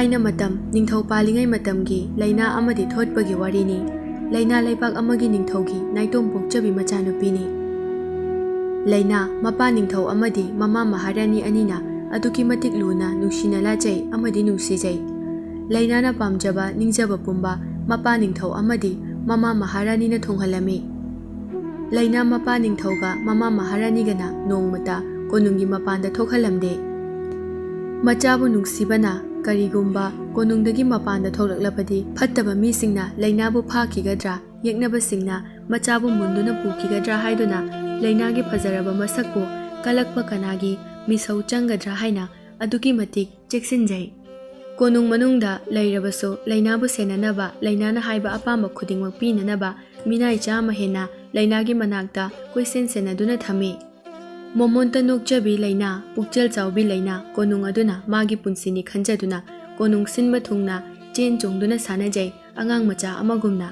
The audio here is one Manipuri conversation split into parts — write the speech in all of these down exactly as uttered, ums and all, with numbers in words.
ꯊꯥꯏꯅ ꯃꯇꯝ, ꯅꯤꯡꯊꯧ ꯄꯥꯜꯂꯤꯉꯩ ꯃꯇꯝꯒꯤ ꯂꯩꯅꯥ ꯑꯃꯗꯤ ꯊꯣꯠꯄꯒꯤ ꯋꯥꯔꯤꯅꯤ꯫ ꯂꯩꯅꯥ ꯂꯩꯕꯥꯛ ꯑꯃꯒꯤ ꯅꯤꯡꯊꯧꯒꯤ ꯅꯥꯏꯇꯣꯝ ꯄꯣꯛꯆꯕꯤ ꯃꯆꯥꯅꯨꯄꯤꯅꯤ꯫ ꯂꯩꯅꯥ, ꯃꯄꯥ ꯅꯤꯡꯊꯧ ꯑꯃꯗꯤ ꯃꯃꯥ ꯃꯍꯥꯔꯥꯅꯤ ꯑꯅꯤꯅ ꯑꯗꯨꯛꯀꯤ ꯃꯇꯤꯛ ꯂꯨꯅ ꯅꯨꯡꯁꯤꯅ ꯂꯥꯠꯆꯩ ꯑꯃꯗꯤ ꯅꯨꯡꯁꯤꯖꯩ꯫ ꯂꯩꯅꯥꯅ ꯄꯥꯝꯖꯕ ꯅꯤꯡꯖꯕ ꯄꯨꯝꯕ ꯃꯄꯥ ꯅꯤꯡꯊꯧ ꯑꯃꯗꯤ ꯃꯃꯥ ꯃꯍꯥꯔꯥꯅꯤꯅ ꯊꯨꯡꯍꯜꯂꯝꯃꯤ꯫ ꯂꯩꯅꯥ ꯃꯄꯥ ꯅꯤꯡꯊꯧꯒ ꯃꯃꯥ ꯃꯍꯥꯔꯥꯅꯤꯒꯅ ꯅꯣꯡꯃꯇ ꯀꯣꯅꯨꯡꯒꯤ ꯃꯄꯥꯟꯗ ꯊꯣꯛꯍꯜꯂꯝꯗꯦ꯫ ꯃꯆꯥꯕꯨ ꯅꯨꯡꯁꯤꯕꯅ ꯀꯔꯤꯒꯨꯝꯕ ꯀꯣꯅꯨꯡꯗꯒꯤ ꯃꯄꯥꯟꯗ ꯊꯣꯛꯂꯛꯂꯕꯗꯤ ꯐꯠꯇꯕ ꯃꯤꯁꯤꯡꯅ ꯂꯩꯅꯥꯕꯨ ꯐꯥꯈꯤꯒꯗ꯭ꯔꯥ, ꯌꯦꯛꯅꯕꯁꯤꯡꯅ ꯃꯆꯥꯕꯨ ꯃꯨꯟꯗꯨꯅ ꯄꯨꯈꯤꯒꯗ꯭ꯔꯥ ꯍꯥꯏꯗꯨꯅ ꯂꯩꯅꯥꯒꯤ ꯐꯖꯔꯕ ꯃꯁꯛꯄꯨ ꯀꯜꯂꯛꯄ ꯀꯅꯥꯒꯤ ꯃꯤꯁꯧ ꯆꯪꯒꯗ꯭ꯔꯥ ꯍꯥꯏꯅ ꯑꯗꯨꯛꯀꯤ ꯃꯇꯤꯛ ꯆꯦꯛꯁꯤꯟꯖꯩ꯫ ꯀꯣꯅꯨꯡ ꯃꯅꯨꯡꯗ ꯂꯩꯔꯕꯁꯨ ꯂꯩꯅꯥꯕꯨ ꯁꯦꯟꯅꯅꯕ, ꯂꯩꯅꯥꯅ ꯍꯥꯏꯕ ꯑꯄꯥꯝꯕ ꯈꯨꯗꯤꯡꯃꯛ ꯄꯤꯅꯅꯕ ꯃꯤꯅꯥꯏ ꯆꯥꯝꯃ ꯍꯦꯟꯅ ꯂꯩꯅꯥꯒꯤ ꯃꯅꯥꯛꯇ ꯀꯣꯏꯁꯦꯟ ꯁꯦꯟꯅꯗꯨꯅ ꯊꯝꯃꯤ꯫ ꯃꯃꯣꯟꯇ ꯅꯣꯛꯆꯕꯤ ꯂꯩꯅꯥ, ꯄꯨꯛꯆꯦꯜ ꯆꯥꯎꯕꯤ ꯂꯩꯅꯥ, ꯀꯣꯅꯨꯡ ꯑꯗꯨꯅ ꯃꯥꯒꯤ ꯄꯨꯟꯁꯤꯅꯤ ꯈꯟꯖꯗꯨꯅ ꯀꯣꯅꯨꯡ ꯁꯤꯟꯕ ꯊꯨꯡꯅ ꯆꯦꯟ ꯆꯣꯡꯗꯨꯅ ꯁꯥꯟꯅꯖꯩ, ꯑꯉꯥꯡ ꯃꯆꯥ ꯑꯃꯒꯨꯝꯅ꯫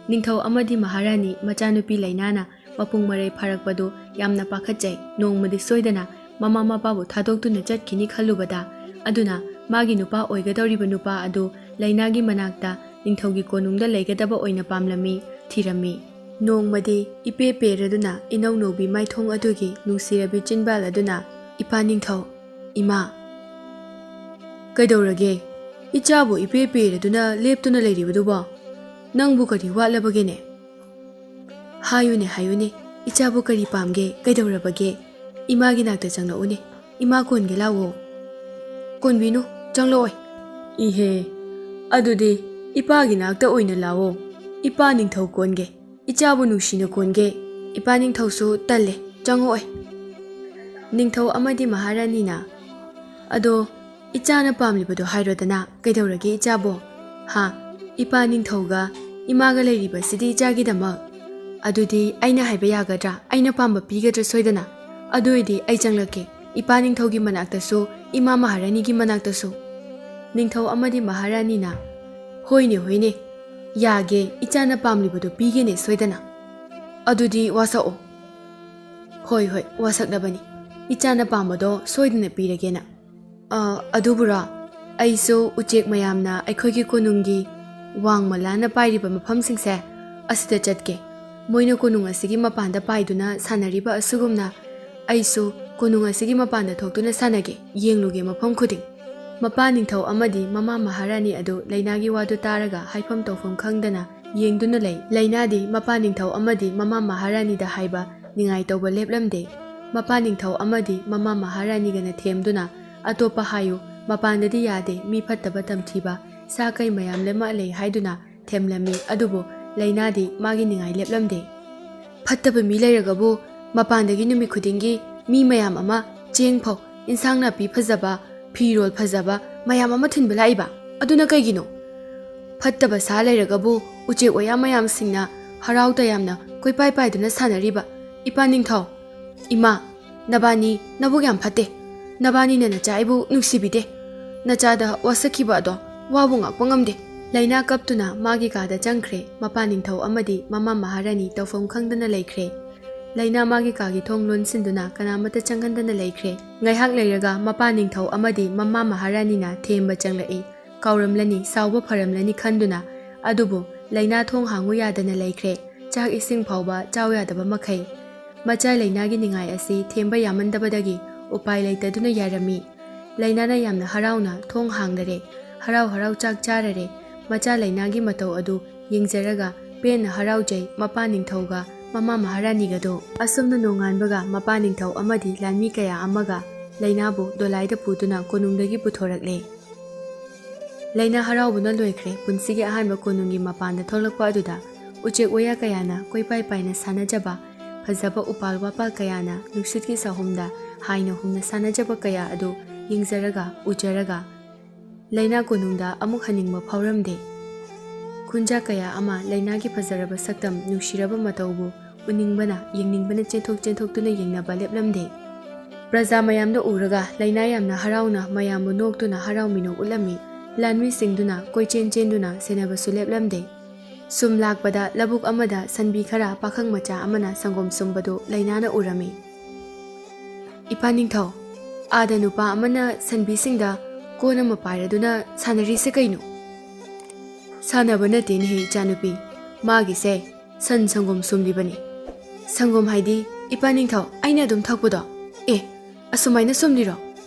ꯅꯤꯡꯊꯧ ꯑꯃꯗꯤ ꯃꯍꯥꯔꯥꯅꯤ ꯃꯆꯥꯅꯨꯄꯤ ꯂꯩꯅꯥꯅ ꯃꯄꯨꯡ ꯃꯔꯩ ꯐꯥꯔꯛꯄꯗꯨ ꯌꯥꯝꯅ ꯄꯥꯈꯠꯆꯩ꯫ ꯅꯣꯡꯃꯗꯤ ꯁꯣꯏꯗꯅ ꯃꯃꯥ ꯃꯄꯥꯕꯨ ꯊꯥꯗꯣꯛꯇꯨꯅ ꯆꯠꯈꯤꯅꯤ ꯈꯜꯂꯨꯕꯗ, ꯑꯗꯨꯅ ꯃꯥꯒꯤ ꯅꯨꯄꯥ ꯑꯣꯏꯒꯗꯧꯔꯤꯕ ꯅꯨꯄꯥ ꯑꯗꯨ ꯂꯩꯅꯥꯒꯤ ꯃꯅꯥꯛꯇ ꯅꯤꯡꯊꯧꯒꯤ ꯀꯣꯅꯨꯡꯗ ꯂꯩꯒꯗꯕ ꯑꯣꯏꯅ ꯄꯥꯝꯂꯝꯃꯤ, ꯊꯤꯔꯝꯃꯤ꯫ ꯅꯣꯡꯃꯗꯤ ꯏꯄꯦ ꯄꯦꯔꯗꯨꯅ ꯏꯅꯧ ꯅꯧꯕꯤ ꯃꯥꯏꯊꯣꯡ ꯑꯗꯨꯒꯤ ꯅꯨꯡꯁꯤꯔꯕꯤ ꯆꯤꯟꯕꯥꯜ ꯑꯗꯨꯅ, "ꯏꯄꯥ ꯅꯤꯡꯊꯧ, ꯏꯃꯥ, ꯀꯩꯗꯧꯔꯒꯦ? ꯏꯆꯥꯕꯨ ꯏꯄꯦ ꯄꯦꯔꯗꯨꯅ ꯂꯦꯞꯇꯨꯅ ꯂꯩꯔꯤꯕꯗꯨꯕꯣ? ꯅꯪꯕꯨ ꯀꯔꯤ ꯋꯥꯠꯂꯕꯒꯦꯅꯦ? ꯍꯥꯏꯌꯨꯅꯦ, ꯍꯥꯏꯌꯨꯅꯦ, ꯏꯆꯥꯕꯨ ꯀꯔꯤ ꯄꯥꯝꯒꯦ? ꯀꯩꯗꯧꯔꯕꯒꯦ? ꯏꯃꯥꯒꯤ ꯅꯥꯛꯇ ꯆꯪꯂꯛꯎꯅꯦ꯫ ꯏꯃꯥ ꯀꯣꯟꯒꯦ ꯂꯥꯛꯑꯣ꯫" "ꯀꯣꯟꯕꯤꯅꯨ, ꯆꯪꯂꯛꯑꯣꯏ꯫" "ꯏꯍꯦ, ꯑꯗꯨꯗꯤ ꯏꯄꯥꯒꯤ ꯅꯥꯛꯇ ꯑꯣꯏꯅ ꯂꯥꯛꯑꯣ꯫ ꯏꯄꯥ ꯅꯤꯡꯊꯧ ꯀꯣꯟꯒꯦ꯫ ꯏꯆꯥꯕꯨ ꯅꯨꯡꯁꯤꯅ ꯀꯣꯟꯒꯦ꯫" ꯏꯄꯥ ꯅꯤꯡꯊꯧꯁꯨ ꯇꯜꯂꯦ, ꯆꯪꯉꯛꯑꯣꯏ꯫ ꯅꯤꯡꯊꯧ ꯑꯃꯗꯤ ꯃꯍꯥꯔꯥꯅꯤꯅ, "ꯑꯗꯣ ꯏꯆꯥꯅ ꯄꯥꯝꯂꯤꯕꯗꯣ ꯍꯥꯏꯔꯣꯗꯅ, ꯀꯩꯗꯧꯔꯒꯦ ꯏꯆꯥꯕꯣ? ꯍꯥ? ꯏꯄꯥ ꯅꯤꯡꯊꯧꯒ ꯏꯃꯥꯒ ꯂꯩꯔꯤꯕꯁꯤꯗꯤ ꯏꯆꯥꯒꯤꯗꯃꯛ꯫ ꯑꯗꯨꯗꯤ ꯑꯩꯅ ꯍꯥꯏꯕ ꯌꯥꯒꯗ꯭ꯔꯥ? ꯑꯩꯅ ꯄꯥꯝꯕ ꯄꯤꯒꯗ꯭ꯔꯥ ꯁꯣꯏꯗꯅ? ꯑꯗꯨ ꯑꯣꯏꯗꯤ ꯑꯩ ꯆꯪꯂꯛꯀꯦ, ꯏꯄꯥ ꯅꯤꯡꯊꯧꯒꯤ ꯃꯅꯥꯛꯇꯁꯨ, ꯏꯃꯥ ꯃꯍꯥꯔꯥꯅꯤꯒꯤ ꯃꯅꯥꯛꯇꯁꯨ꯫" ꯅꯤꯡꯊꯧ ꯑꯃꯗꯤ ꯃꯍꯥꯔꯥꯅꯤꯅ, "ꯍꯣꯏꯅꯦ, ꯍꯣꯏꯅꯦ, ꯌꯥꯒꯦ, ꯏꯆꯥꯅ ꯄꯥꯝꯂꯤꯕꯗꯨ ꯄꯤꯒꯦꯅꯦ ꯁꯣꯏꯗꯅ꯫ ꯑꯗꯨꯗꯤ ꯋꯥꯁꯛꯑꯣ꯫" "ꯍꯣꯏ, ꯍꯣꯏ, ꯋꯥꯁꯛꯂꯕꯅꯤ꯫ ꯏꯆꯥꯅ ꯄꯥꯝꯕꯗꯣ ꯁꯣꯏꯗꯅ ꯄꯤꯔꯒꯦꯅ꯫ ꯑ, ꯑꯗꯨꯕꯨꯔꯣ?" ꯑꯩꯁꯨ ꯎꯆꯦꯛ ꯃꯌꯥꯝꯅ ꯑꯩꯈꯣꯏꯒꯤ ꯀꯣꯅꯨꯡꯒꯤ ꯋꯥꯡꯃ ꯂꯥꯟꯅ ꯄꯥꯏꯔꯤꯕ ꯃꯐꯝꯁꯤꯡꯁꯦ, ꯑꯁꯤꯗ ꯆꯠꯀꯦ꯫ ꯃꯣꯏꯅ ꯀꯣꯅꯨꯡ ꯑꯁꯤꯒꯤ ꯃꯄꯥꯟꯗ ꯄꯥꯏꯗꯨꯅ ꯁꯥꯟꯅꯔꯤꯕ ꯑꯁꯤꯒꯨꯝꯅ ꯑꯩꯁꯨ ꯀꯣꯅꯨꯡ ꯑꯁꯤꯒꯤ ꯃꯄꯥꯟꯗ ꯊꯣꯛꯇꯨꯅ ꯁꯥꯟꯅꯒꯦ, ꯌꯦꯡꯂꯨꯒꯦ ꯃꯐꯝ ꯈꯨꯗꯤꯡ꯫ ꯃꯄꯥ ꯅꯤꯡꯊꯧ ꯑꯃꯗꯤ ꯃꯃꯥ ꯃꯍꯥꯔꯥꯅꯤ ꯑꯗꯨ ꯂꯩꯅꯥꯒꯤ ꯋꯥꯗꯨ ꯇꯥꯔꯒ ꯍꯥꯏꯐꯝ ꯇꯧꯐꯝ ꯈꯪꯗꯅ ꯌꯦꯡꯗꯨꯅ ꯂꯩ꯫ ꯂꯩꯅꯥꯗꯤ ꯃꯄꯥ ꯅꯤꯡꯊꯧ ꯑꯃꯗꯤ ꯃꯃꯥ ꯃꯍꯥꯔꯥꯅꯤꯗ ꯍꯥꯏꯕ ꯅꯤꯡꯉꯥꯏ ꯇꯧꯕ ꯂꯦꯞꯂꯝꯗꯦ꯫ ꯃꯄꯥ ꯅꯤꯡꯊꯧ ꯑꯃꯗꯤ ꯃꯃꯥ ꯃꯍꯥꯔꯥꯅꯤꯒꯅ ꯊꯦꯝꯗꯨꯅ, "ꯑꯇꯣꯞꯄ ꯍꯥꯏꯌꯨ, ꯃꯄꯥꯟꯗꯗꯤ ꯌꯥꯗꯦ, ꯃꯤ ꯐꯠꯇꯕ ꯇꯝꯊꯤꯕ ꯁꯥ ꯀꯩ ꯃꯌꯥꯝ ꯂꯦꯝꯃꯛ ꯂꯩ" ꯍꯥꯏꯗꯨꯅ ꯊꯦꯝꯂꯝꯃꯤ꯫ ꯑꯗꯨꯕꯨ ꯂꯩꯅꯥꯗꯤ ꯃꯥꯒꯤ ꯅꯤꯡꯉꯥꯏ ꯂꯦꯞꯂꯝꯗꯦ꯫ "ꯐꯠꯇꯕ ꯃꯤ ꯂꯩꯔꯒꯕꯨ ꯃꯄꯥꯟꯗꯒꯤ ꯅꯨꯃꯤꯠ ꯈꯨꯗꯤꯡꯒꯤ ꯃꯤ ꯃꯌꯥꯝ ꯑꯃ ꯆꯦꯡ ꯐꯧ, ꯏꯟꯁꯥꯡ ꯅꯥꯄꯤ ꯐꯖꯕ, ꯐꯤꯔꯣꯜ ꯐꯖꯕ ꯃꯌꯥꯝ ꯑꯃ ꯊꯤꯟꯕ ꯂꯥꯛꯏꯕ, ꯑꯗꯨꯅ ꯀꯩꯒꯤꯅꯣ? ꯐꯠꯇꯕ ꯁꯥ ꯂꯩꯔꯒꯕꯨ ꯎꯆꯦꯛ ꯋꯥꯌꯥ ꯃꯌꯥꯝꯁꯤꯡꯅ ꯍꯔꯥꯎ ꯇꯌꯥꯝꯅ ꯀꯣꯏꯄꯥꯏ ꯄꯥꯏꯗꯨꯅ ꯁꯥꯟꯅꯔꯤꯕ꯫ ꯏꯄꯥ ꯅꯤꯡꯊꯧ, ꯏꯃꯥ, ꯅꯕꯥꯅꯤ ꯅꯕꯨꯛ ꯌꯥꯝ ꯐꯠꯇꯦ꯫ ꯅꯕꯥꯅꯤꯅ ꯅꯆꯥ ꯑꯩꯕꯨ ꯅꯨꯡꯁꯤꯕꯤꯗꯦ꯫ ꯅꯆꯥꯗ ꯋꯥꯁꯛꯈꯤꯕ ꯑꯗꯣ ꯋꯥꯕꯨ ꯉꯥꯛꯄ ꯉꯝꯗꯦ꯫" ꯂꯩꯅꯥ ꯀꯞꯇꯨꯅ ꯃꯥꯒꯤ ꯀꯥꯗ ꯆꯪꯈ꯭ꯔꯦ꯫ ꯃꯄꯥ ꯅꯤꯡꯊꯧ ꯑꯃꯗꯤ ꯃꯃꯥ ꯃꯍꯥꯔꯥꯅꯤ ꯇꯧꯐꯝ ꯈꯪꯗꯅ ꯂꯩꯈ꯭ꯔꯦ꯫ ꯂꯩꯅꯥ ꯃꯥꯒꯤ ꯀꯥꯒꯤ ꯊꯣꯡ ꯂꯣꯟꯁꯤꯟꯗꯨꯅ ꯀꯅꯥꯃꯠꯇ ꯆꯪꯍꯟꯗꯅ ꯂꯩꯈ꯭ꯔꯦ꯫ ꯉꯥꯏꯍꯥꯛ ꯂꯩꯔꯒ ꯃꯄꯥ ꯅꯤꯡꯊꯧ ꯑꯃꯗꯤ ꯃꯃꯥ ꯃꯍꯥꯔꯥꯅꯤꯅ ꯊꯦꯝꯕ ꯆꯪꯂꯛꯏ꯫ ꯀꯥꯎꯔꯝꯂꯅꯤ, ꯁꯥꯎꯕ ꯐꯔꯝꯂꯅꯤ ꯈꯟꯗꯨꯅ꯫ ꯑꯗꯨꯕꯨ ꯂꯩꯅꯥ ꯊꯣꯡ ꯍꯥꯡꯉꯨ ꯌꯥꯗꯅ ꯂꯩꯈ꯭ꯔꯦ꯫ ꯆꯥꯛ ꯏꯁꯤꯡ ꯐꯥꯎꯕ ꯆꯥꯎ ꯌꯥꯗꯕ ꯃꯈꯩ꯫ ꯃꯆꯥ ꯂꯩꯅꯥꯒꯤ ꯅꯤꯡꯉꯥꯏ ꯑꯁꯤ ꯊꯦꯝꯕ ꯌꯥꯃꯟꯗꯕꯗꯒꯤ ꯎꯄꯥꯏ ꯂꯩꯇꯗꯨꯅ ꯌꯥꯔꯝꯃꯤ꯫ ꯂꯩꯅꯥꯅ ꯌꯥꯝꯅ ꯍꯔꯥꯎꯅ ꯊꯣꯡ ꯍꯥꯡꯂꯔꯦ꯫ ꯍꯔꯥꯎ ꯍꯔꯥꯎ ꯆꯥꯛ ꯆꯥꯔꯔꯦ꯫ ꯃꯆꯥ ꯂꯩꯅꯥꯒꯤ ꯃꯇꯧ ꯑꯗꯨ ꯌꯦꯡꯖꯔꯒ ꯄꯦꯟꯅ ꯍꯔꯥꯎꯖꯩ ꯃꯄꯥ ꯅꯤꯡꯊꯧꯒ ꯃꯃꯥ ꯃꯍꯥꯔꯥꯅꯤꯒꯗꯣ꯫ ꯑꯁꯨꯝꯅ ꯅꯣꯡꯉꯥꯟꯕꯒ ꯃꯄꯥ ꯅꯤꯡꯊꯧ ꯑꯃꯗꯤ ꯂꯥꯟꯃꯤ ꯀꯌꯥ ꯑꯃꯒ ꯂꯩꯅꯥꯕꯨ ꯗꯣꯂꯥꯏꯗ ꯄꯨꯗꯨꯅ ꯀꯣꯅꯨꯡꯗꯒꯤ ꯄꯨꯊꯣꯔꯛꯂꯦ꯫ ꯂꯩꯅꯥ ꯍꯔꯥꯎꯕꯅ ꯂꯣꯏꯈ꯭ꯔꯦ꯫ ꯄꯨꯟꯁꯤꯒꯤ ꯑꯍꯥꯟꯕ ꯀꯣꯅꯨꯡꯒꯤ ꯃꯄꯥꯟꯗ ꯊꯣꯛꯂꯛꯄ ꯑꯗꯨꯗ ꯎꯆꯦꯛ ꯋꯥꯌꯥ ꯀꯌꯥꯅ ꯀꯣꯏꯄꯥꯏ ꯄꯥꯏꯅ ꯁꯥꯟꯅꯖꯕ, ꯐꯖꯕ ꯎꯄꯥꯜ ꯋꯥꯄꯥꯜ ꯀꯌꯥꯅ ꯅꯨꯡꯁꯤꯠꯀꯤ ꯁꯥꯍꯨꯝꯗ ꯍꯥꯏꯅ ꯍꯨꯝꯅ ꯁꯥꯟꯅꯖꯕ ꯀꯌꯥ ꯑꯗꯨ ꯌꯦꯡꯖꯔꯒ, ꯎꯖꯔꯒ, ꯂꯩꯅꯥ ꯀꯣꯅꯨꯡꯗ ꯑꯃꯨꯛ ꯍꯟꯅꯤꯡꯕ ꯐꯥꯎꯔꯝꯗꯦ꯫ ꯈꯨꯟꯖꯥ ꯀꯌꯥ ꯑꯃ ꯂꯩꯅꯥꯒꯤ ꯐꯖꯔꯕ ꯁꯛꯇꯝ, ꯅꯨꯡꯁꯤꯔꯕ ꯃꯇꯧꯕꯨ ꯎꯅꯤꯡꯕꯅ, ꯌꯦꯡꯅꯤꯡꯕꯅ ꯆꯦꯟꯊꯣꯛ ꯆꯦꯟꯊꯣꯛꯇꯨꯅ ꯌꯦꯡꯅꯕ ꯂꯦꯞꯂꯝꯗꯦ꯫ ꯄ꯭ꯔꯖꯥ ꯃꯌꯥꯝꯅ ꯎꯔꯒ ꯂꯩꯅꯥ ꯌꯥꯝꯅ ꯍꯔꯥꯎꯅ ꯃꯌꯥꯝꯕꯨ ꯅꯣꯛꯇꯨꯅ ꯍꯔꯥꯎ ꯃꯤꯅꯣꯛ ꯎꯠꯂꯝꯃꯤ꯫ ꯂꯥꯟꯃꯤꯁꯤꯡꯗꯨꯅ ꯀꯣꯏꯆꯦꯟ ꯆꯦꯟꯗꯨꯅ ꯁꯦꯟꯅꯕꯁꯨ ꯂꯦꯞꯂꯝꯗꯦ꯫ ꯁꯨꯝ ꯂꯥꯛꯄꯗ ꯂꯧꯕꯨꯛ ꯑꯃꯗ ꯁꯟꯕꯤ ꯈꯔ ꯄꯥꯈꯪ ꯃꯆꯥ ꯑꯃꯅ ꯁꯪꯒꯣꯝ ꯁꯨꯝꯕꯗꯨ ꯂꯩꯅꯥꯅ ꯎꯔꯝꯃꯤ꯫ "ꯏꯄꯥ ꯅꯤꯡꯊꯧ, ꯑꯥꯗ ꯅꯨꯄꯥ ꯑꯃꯅ ꯁꯟꯕꯤꯁꯤꯡꯗ ꯀꯣꯟ ꯑꯃ ꯄꯥꯏꯔꯗꯨꯅ ꯁꯥꯟꯅꯔꯤꯁꯦ ꯀꯩꯅꯣ? ꯁꯥꯟꯅꯕ ꯅꯠꯇꯦꯅꯦꯍꯦ ꯏꯆꯥꯅꯨꯄꯤ, ꯃꯥꯒꯤꯁꯦ ꯁꯟ ꯁꯪꯒꯣꯝ ꯁꯨꯝꯂꯤꯕꯅꯤ꯫ ꯁꯪꯒꯣꯝ ꯍꯥꯏꯗꯤ, ꯏꯄꯥ ꯅꯤꯡꯊꯧ, ꯑꯩꯅ ꯑꯗꯨꯝ ꯊꯛꯄꯗꯣ꯫ ꯑꯦ, ꯑꯁꯨꯃꯥꯏꯅ ꯁꯨꯝꯂꯤꯔꯣ?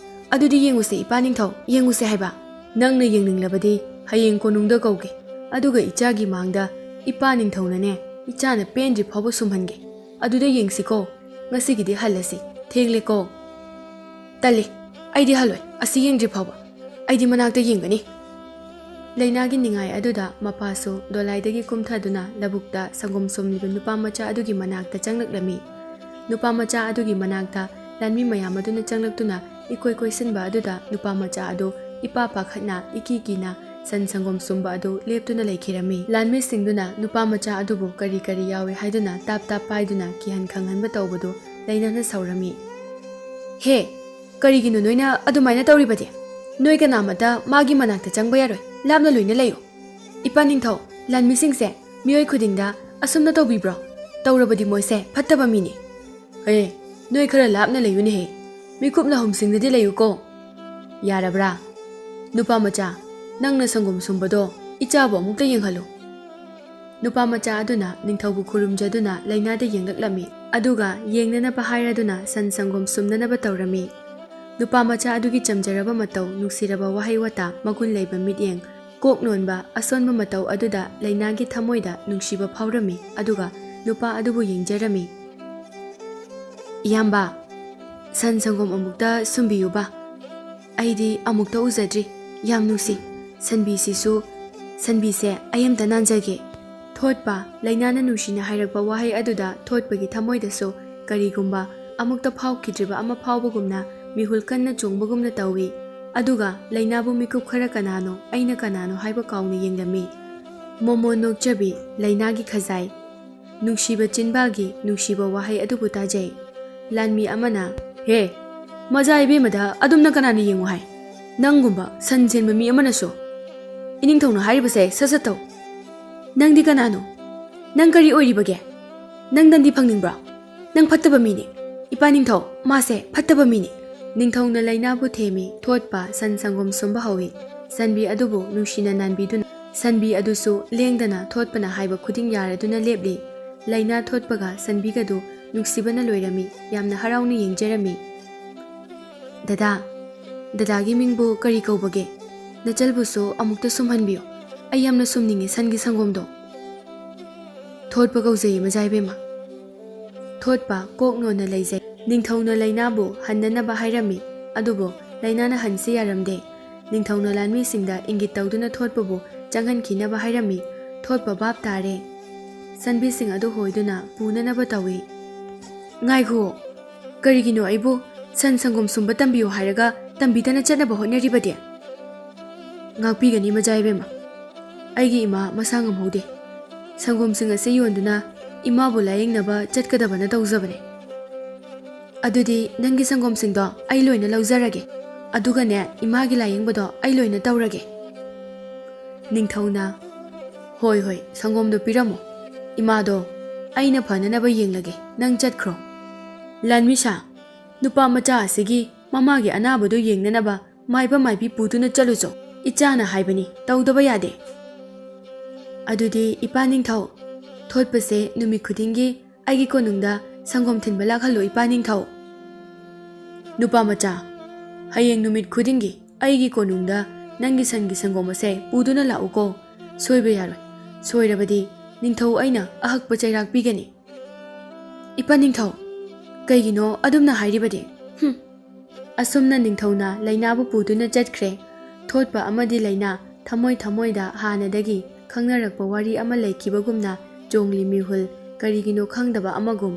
ꯑꯗꯨꯗꯤ ꯌꯦꯡꯉꯨꯁꯦ ꯏꯄꯥ ꯅꯤꯡꯊꯧ, ꯌꯦꯡꯉꯨꯁꯦ ꯍꯥꯏꯕ꯫ ꯅꯪꯅ ꯌꯦꯡꯅꯤꯡꯂꯕꯗꯤ ꯍꯌꯦꯡ ꯀꯣꯅꯨꯡꯗ ꯀꯧꯒꯦ, ꯑꯗꯨꯒ ꯏꯆꯥꯒꯤ ꯃꯥꯡꯗ ꯏꯄꯥ ꯅꯤꯡꯊꯧꯅꯅꯦ, ꯏꯆꯥꯅ ꯄꯦꯟꯗ꯭ꯔꯤ ꯐꯥꯎꯕ ꯁꯨꯝꯍꯟꯒꯦ꯫ ꯑꯗꯨꯗ ꯌꯦꯡꯁꯤꯀꯣ, ꯉꯁꯤꯒꯤꯗꯤ ꯍꯜꯂꯁꯤ, ꯊꯦꯡꯂꯦꯀꯣ꯫ ꯇꯜꯂꯤ, ꯑꯩꯗꯤ ꯍꯜꯂꯣꯏ, ꯑꯁꯤ ꯌꯦꯡꯗ꯭ꯔꯤ ꯐꯥꯎꯕ꯫ ꯑꯩꯗꯤ ꯃꯅꯥꯛꯇ ꯌꯦꯡꯒꯅꯤ꯫ ꯂꯩꯅꯥꯒꯤ ꯅꯤꯡꯉꯥꯏ ꯑꯗꯨꯗ ꯃꯄꯥꯁꯨ ꯗꯣꯂꯥꯏꯗꯒꯤ ꯀꯨꯝꯊꯗꯨꯅ ꯂꯧꯕꯨꯛꯇ ꯁꯪꯒꯣꯝ ꯁꯨꯝꯂꯤꯕ ꯅꯨꯄꯥ ꯃꯆꯥ ꯑꯗꯨꯒꯤ ꯃꯅꯥꯛꯇ ꯆꯪꯂꯛꯂꯝꯃꯤ꯫ ꯅꯨꯄꯥ ꯃꯆꯥ ꯑꯗꯨꯒꯤ ꯃꯅꯥꯛꯇ ꯂꯥꯟꯃꯤ ꯃꯌꯥꯝ ꯑꯗꯨꯅ ꯆꯪꯂꯛꯇꯨꯅ ꯏꯀꯣꯏ ꯀꯣꯏꯁꯤꯟꯕ ꯑꯗꯨꯗ ꯅꯨꯄꯥ ꯃꯆꯥ ꯑꯗꯨ ꯏꯄꯥ ꯄꯥꯈꯠꯅ ꯏꯀꯤ ꯀꯤꯅ ꯁꯟ ꯁꯪꯒꯣꯝ ꯁꯨꯝꯕ ꯑꯗꯨ ꯂꯦꯞꯇꯨꯅ ꯂꯩꯈꯤꯔꯝꯃꯤ꯫ ꯂꯥꯟꯃꯤꯁꯤꯡꯗꯨꯅ ꯅꯨꯄꯥ ꯃꯆꯥ ꯑꯗꯨꯕꯨ ꯀꯔꯤ ꯀꯔꯤ ꯌꯥꯎꯏ ꯍꯥꯏꯗꯨꯅ ꯇꯥꯞ ꯇꯥꯞ ꯄꯥꯏꯗꯨꯅ ꯀꯤꯍꯟ ꯈꯪꯍꯟꯕ ꯇꯧꯕꯗꯨ ꯂꯩꯅꯥꯅ ꯁꯥꯎꯔꯝꯃꯤ꯫ ꯍꯦ, ꯀꯔꯤꯒꯤꯅꯣ ꯅꯣꯏꯅ ꯑꯗꯨꯃꯥꯏꯅ ꯇꯧꯔꯤꯕꯗꯤ? ꯅꯣꯏ ꯀꯅꯥꯃꯠꯇ ꯃꯥꯒꯤ ꯃꯅꯥꯛꯇ ꯆꯪꯕ ꯌꯥꯔꯣꯏ, ꯂꯥꯞꯅ ꯂꯣꯏꯅ ꯂꯩꯌꯨ꯫ ꯏꯄꯥ ꯅꯤꯡꯊꯧ, ꯂꯥꯟꯃꯤꯁꯤꯡꯁꯦ ꯃꯤꯑꯣꯏ ꯈꯨꯗꯤꯡꯗ ꯑꯁꯨꯝꯅ ꯇꯧꯕꯤꯕ꯭ꯔꯣ? ꯇꯧꯔꯕꯗꯤ ꯃꯣꯏꯁꯦ ꯐꯠꯇꯕ ꯃꯤꯅꯤ꯫ ꯍꯦ, ꯅꯣꯏ ꯈꯔ ꯂꯥꯞꯅ ꯂꯩꯌꯨꯅꯦꯍꯦ, ꯃꯤꯀꯨꯞꯅ ꯍꯨꯝꯁꯤꯡꯅꯗꯤ ꯂꯩꯌꯨꯀꯣ꯫ ꯌꯥꯔꯕ꯭ꯔꯥ? ꯅꯨꯄꯥ ꯃꯆꯥ, ꯅꯪꯅ ꯁꯪꯒꯣꯝ ꯁꯨꯝꯕꯗꯣ ꯏꯆꯥꯕꯨ ꯑꯃꯨꯛꯇ ꯌꯦꯡꯍꯜꯂꯨ꯫ ꯅꯨꯄꯥ ꯃꯆꯥ ꯑꯗꯨꯅ ꯅꯤꯡꯊꯧꯕꯨ ꯈꯨꯔꯨꯝꯖꯗꯨꯅ ꯂꯩꯅꯥꯗ ꯌꯦꯡꯂꯛꯂꯝꯃꯤ, ꯑꯗꯨꯒ ꯌꯦꯡꯅꯅꯕ ꯍꯥꯏꯔꯗꯨꯅ ꯁꯟ ꯁꯪꯒꯣꯝ ꯁꯨꯝꯅꯅꯕ ꯇꯧꯔꯝꯃꯤ꯫ ꯅꯨꯄꯥ ꯃꯆꯥ ꯑꯗꯨꯒꯤ ꯆꯝꯖꯔꯕ ꯃꯇꯧ, ꯅꯨꯡꯁꯤꯔꯕ ꯋꯥꯍꯩ ꯋꯥꯇꯥ, ꯃꯒꯨꯟ ꯂꯩꯕ ꯃꯤꯠꯌꯦꯡ, ꯀꯣꯛ ꯅꯣꯟꯕ, ꯑꯁꯣꯟꯕ ꯃꯇꯧ ꯑꯗꯨꯗ ꯂꯩꯅꯥꯒꯤ ꯊꯃꯣꯏꯗ ꯅꯨꯡꯁꯤꯕ ꯐꯥꯎꯔꯝꯃꯤ, ꯑꯗꯨꯒ ꯅꯨꯄꯥ ꯑꯗꯨꯕꯨ ꯌꯦꯡꯖꯔꯝꯃꯤ꯫ "ꯏꯌꯥꯝꯕ, ꯁꯟ ꯁꯪꯒꯣꯝ ꯑꯃꯨꯛꯇ ꯁꯨꯝꯕꯤꯌꯨꯕ꯫ ꯑꯩꯗꯤ ꯑꯃꯨꯛꯇ ꯎꯖꯗ꯭ꯔꯤ꯫ ꯌꯥꯝ ꯅꯨꯡꯁꯤ꯫ ꯁꯟꯕꯤꯁꯤꯁꯨ, ꯁꯟꯕꯤꯁꯦ ꯑꯩ ꯑꯝꯇ ꯅꯥꯟꯖꯒꯦ꯫" ꯊꯣꯠꯄ, ꯂꯩꯅꯥꯅ ꯅꯨꯡꯁꯤꯅ ꯍꯥꯏꯔꯛꯄ ꯋꯥꯍꯩ ꯑꯗꯨꯗ ꯊꯣꯠꯄꯒꯤ ꯊꯃꯣꯏꯗꯁꯨ ꯀꯔꯤꯒꯨꯝꯕ ꯑꯃꯨꯛꯇ ꯐꯥꯎꯈꯤꯗ꯭ꯔꯤꯕ ꯑꯃ ꯐꯥꯎꯕꯒꯨꯝꯅ ꯃꯤꯍꯨꯜ ꯀꯟꯅ ꯆꯣꯡꯕꯒꯨꯝꯅ ꯇꯧꯏ꯫ ꯑꯗꯨꯒ ꯂꯩꯅꯥꯕꯨ ꯃꯤꯀꯨꯞ ꯈꯔ ꯀꯅꯥꯅꯣ, ꯑꯩꯅ ꯀꯅꯥꯅꯣ ꯍꯥꯏꯕ ꯀꯥꯎꯅ ꯌꯦꯡꯂꯝꯃꯤ꯫ ꯃꯣꯃꯣꯟ ꯅꯣꯛꯆꯕꯤ, ꯂꯩꯅꯥꯒꯤ ꯈꯖꯥꯏ꯫ ꯅꯨꯡꯁꯤꯕ ꯆꯤꯟꯕꯥꯜꯒꯤ ꯅꯨꯡꯁꯤꯕ ꯋꯥꯍꯩ ꯑꯗꯨꯕꯨ ꯇꯥꯖꯩ꯫ ꯂꯥꯟꯃꯤ ꯑꯃꯅ, "ꯍꯦ, ꯃꯖꯥ ꯏꯕꯦꯝꯃꯗ ꯑꯗꯨꯝꯅ ꯀꯅꯥꯅ ꯌꯦꯡꯉꯨ ꯍꯥꯏ? ꯅꯪꯒꯨꯝꯕ ꯁꯟ ꯆꯦꯟꯕ ꯃꯤ ꯑꯃꯅꯁꯨ?" "ꯏꯅꯤꯡꯊꯧꯅ ꯍꯥꯏꯔꯤꯕꯁꯦ ꯁꯠ ꯁꯠ ꯇꯧ꯫ ꯅꯪꯗꯤ ꯀꯅꯥꯅꯣ? ꯅꯪ ꯀꯔꯤ ꯑꯣꯏꯔꯤꯕꯒꯦ? ꯅꯪ ꯗꯟꯗꯤ ꯐꯪꯅꯤꯡꯕ꯭ꯔꯣ? ꯅꯪ ꯐꯠꯇꯕ ꯃꯤꯅꯤ꯫ ꯏꯄꯥ ꯅꯤꯡꯊꯧ, ꯃꯥꯁꯦ ꯐꯠꯇꯕ ꯃꯤꯅꯤ꯫ ꯅꯤꯡꯊꯧꯅ ꯂꯩꯅꯥꯕꯨ ꯊꯦꯝꯃꯤ꯫ ꯊꯣꯠꯄ ꯁꯟ ꯁꯪꯒꯣꯝ ꯁꯨꯝꯕ ꯍꯧꯏ꯫ ꯁꯟꯕꯤ ꯑꯗꯨꯕꯨ ꯅꯨꯡꯁꯤꯅ ꯅꯥꯟꯕꯤꯗꯨꯅ, ꯁꯟꯕꯤ ꯑꯗꯨꯁꯨ ꯂꯦꯡꯗꯅ ꯊꯣꯠꯄꯅ ꯍꯥꯏꯕ ꯈꯨꯗꯤꯡ ꯌꯥꯔꯗꯨꯅ ꯂꯦꯞꯂꯤ꯫ ꯂꯩꯅꯥ ꯊꯣꯠꯄꯒ ꯁꯟꯕꯤꯒꯗꯨ ꯅꯨꯡꯁꯤꯕꯅ ꯂꯣꯏꯔꯝꯃꯤ꯫ ꯌꯥꯝꯅ ꯍꯔꯥꯎꯅ ꯌꯦꯡꯖꯔꯝꯃꯤ꯫ "ꯗꯗꯥ, ꯗꯗꯥꯒꯤ ꯃꯤꯡꯕꯨ ꯀꯔꯤ ꯀꯧꯕꯒꯦ? ꯅꯆꯜꯕꯨꯁꯨ ꯑꯃꯨꯛꯇ ꯁꯨꯝꯍꯟꯕꯤꯌꯨ꯫ ꯑꯩ ꯌꯥꯝꯅ ꯁꯨꯝꯅꯤꯡꯉꯤ ꯁꯟꯒꯤ ꯁꯪꯒꯣꯝꯗꯣ꯫" "ꯊꯣꯠꯄ ꯀꯧꯖꯩ, ꯃꯖꯥ ꯏꯕꯦꯝꯃ꯫" ꯊꯣꯠꯄ ꯀꯣꯛ ꯅꯣꯟꯅ ꯂꯩꯖꯩ꯫ ꯅꯤꯡꯊꯧꯅ ꯂꯩꯅꯥꯕꯨ ꯍꯟꯅꯅꯕ ꯍꯥꯏꯔꯝꯃꯤ, ꯑꯗꯨꯕꯨ ꯂꯩꯅꯥꯅ ꯍꯟꯁꯤ ꯌꯥꯔꯝꯗꯦ꯫ ꯅꯤꯡꯊꯧꯅ ꯂꯥꯟꯃꯤꯁꯤꯡꯗ ꯏꯪꯒꯤꯠ ꯇꯧꯗꯨꯅ ꯊꯣꯠꯄꯕꯨ ꯆꯪꯍꯟꯈꯤꯅꯕ ꯍꯥꯏꯔꯝꯃꯤ꯫ ꯊꯣꯠꯄ ꯚꯥꯞ ꯇꯥꯔꯦ꯫ ꯁꯟꯕꯤꯁꯤꯡ ꯑꯗꯨ ꯍꯣꯏꯗꯨꯅ ꯄꯨꯅꯅꯕ ꯇꯧꯏ꯫ "ꯉꯥꯏꯈꯨꯑꯣ, ꯀꯔꯤꯒꯤꯅꯣ ꯑꯩꯕꯨ ꯁꯟ ꯁꯪꯒꯣꯝ ꯁꯨꯝꯕ ꯇꯝꯕꯤꯌꯨ ꯍꯥꯏꯔꯒ ꯇꯝꯕꯤꯗꯅ ꯆꯠꯅꯕ ꯍꯣꯠꯅꯔꯤꯕꯗꯤ?" "ꯉꯥꯛꯄꯤꯒꯅꯤ, ꯃꯖꯥ ꯏꯕꯦꯝꯃ꯫ ꯑꯩꯒꯤ ꯏꯃꯥ ꯃꯁꯥ ꯉꯝꯍꯧꯗꯦ꯫ ꯁꯪꯒꯣꯝꯁꯤꯡ ꯑꯁꯤ ꯌꯣꯟꯗꯨꯅ ꯏꯃꯥꯕꯨ ꯂꯥꯌꯦꯡꯅꯕ ꯆꯠꯀꯗꯕꯅ ꯇꯧꯖꯕꯅꯦ꯫" "ꯑꯗꯨꯗꯤ ꯅꯪꯒꯤ ꯁꯪꯒꯣꯝꯁꯤꯡꯗꯣ ꯑꯩ ꯂꯣꯏꯅ ꯂꯧꯖꯔꯒꯦ, ꯑꯗꯨꯒꯅꯦ, ꯏꯃꯥꯒꯤ ꯂꯥꯌꯦꯡꯕꯗꯣ ꯑꯩ ꯂꯣꯏꯅ ꯇꯧꯔꯒꯦ꯫" ꯅꯤꯡꯊꯧꯅ, "ꯍꯣꯏ, ꯍꯣꯏ, ꯁꯪꯒꯣꯝꯗꯣ ꯄꯤꯔꯝꯃꯣ꯫ ꯏꯃꯥꯗꯣ ꯑꯩꯅ ꯐꯅꯅꯕ ꯌꯦꯡꯂꯒꯦ, ꯅꯪ ꯆꯠꯈ꯭ꯔꯣ꯫" "ꯂꯥꯟꯃꯤꯁꯥ, ꯅꯨꯄꯥ ꯃꯆꯥ ꯑꯁꯤꯒꯤ ꯃꯃꯥꯒꯤ ꯑꯅꯥꯕꯗꯨ ꯌꯦꯡꯅꯅꯕ ꯃꯥꯏꯕ ꯃꯥꯏꯕꯤ ꯄꯨꯗꯨꯅ ꯆꯠꯂꯨꯆꯣ꯫ ꯏꯆꯥꯅ ꯍꯥꯏꯕꯅꯤ, ꯇꯧꯗꯕ ꯌꯥꯗꯦ꯫" "ꯑꯗꯨꯗꯤ ꯏꯄꯥ ꯅꯤꯡꯊꯧ, ꯊꯣꯠꯄꯁꯦ ꯅꯨꯃꯤꯠ ꯈꯨꯗꯤꯡꯒꯤ ꯑꯩꯒꯤ ꯀꯣꯅꯨꯡꯗ ꯁꯪꯒꯣꯝ ꯊꯤꯟꯕ ꯂꯥꯛꯍꯜꯂꯨ, ꯏꯄꯥ ꯅꯤꯡꯊꯧ꯫" "ꯅꯨꯄꯥ ꯃꯆꯥ, ꯍꯌꯦꯡ ꯅꯨꯃꯤꯠ ꯈꯨꯗꯤꯡꯒꯤ ꯑꯩꯒꯤ ꯀꯣꯅꯨꯡꯗ ꯅꯪꯒꯤ ꯁꯟꯒꯤ ꯁꯪꯒꯣꯝ ꯑꯁꯦ ꯄꯨꯗꯨꯅ ꯂꯥꯛꯎꯀꯣ꯫ ꯁꯣꯏꯕ ꯌꯥꯔꯣꯏ꯫ ꯁꯣꯏꯔꯕꯗꯤ ꯅꯤꯡꯊꯧ ꯑꯩꯅ ꯑꯍꯛꯄ ꯆꯩꯔꯥꯛ ꯄꯤꯒꯅꯤ꯫" "ꯏꯄꯥ ꯅꯤꯡꯊꯧ, ꯀꯩꯒꯤꯅꯣ ꯑꯗꯨꯝꯅ ꯍꯥꯏꯔꯤꯕꯗꯤ?" ꯍꯨꯝ꯫ ꯑꯁꯨꯝꯅ ꯅꯤꯡꯊꯧꯅ ꯂꯩꯅꯥꯕꯨ ꯄꯨꯗꯨꯅ ꯆꯠꯈ꯭ꯔꯦ꯫ ꯊꯣꯠꯄ ꯑꯃꯗꯤ ꯂꯩꯅꯥ ꯊꯃꯣꯏ ꯊꯃꯣꯏꯗ ꯍꯥꯟꯅꯗꯒꯤ ꯈꯪꯅꯔꯛꯄ ꯋꯥꯔꯤ ꯑꯃ ꯂꯩꯈꯤꯕꯒꯨꯝꯅ ꯆꯣꯡꯂꯤ ꯃꯤꯍꯨꯜ, ꯀꯔꯤꯒꯤꯅꯣ ꯈꯪꯗꯕ ꯑꯃꯒꯨꯝ꯫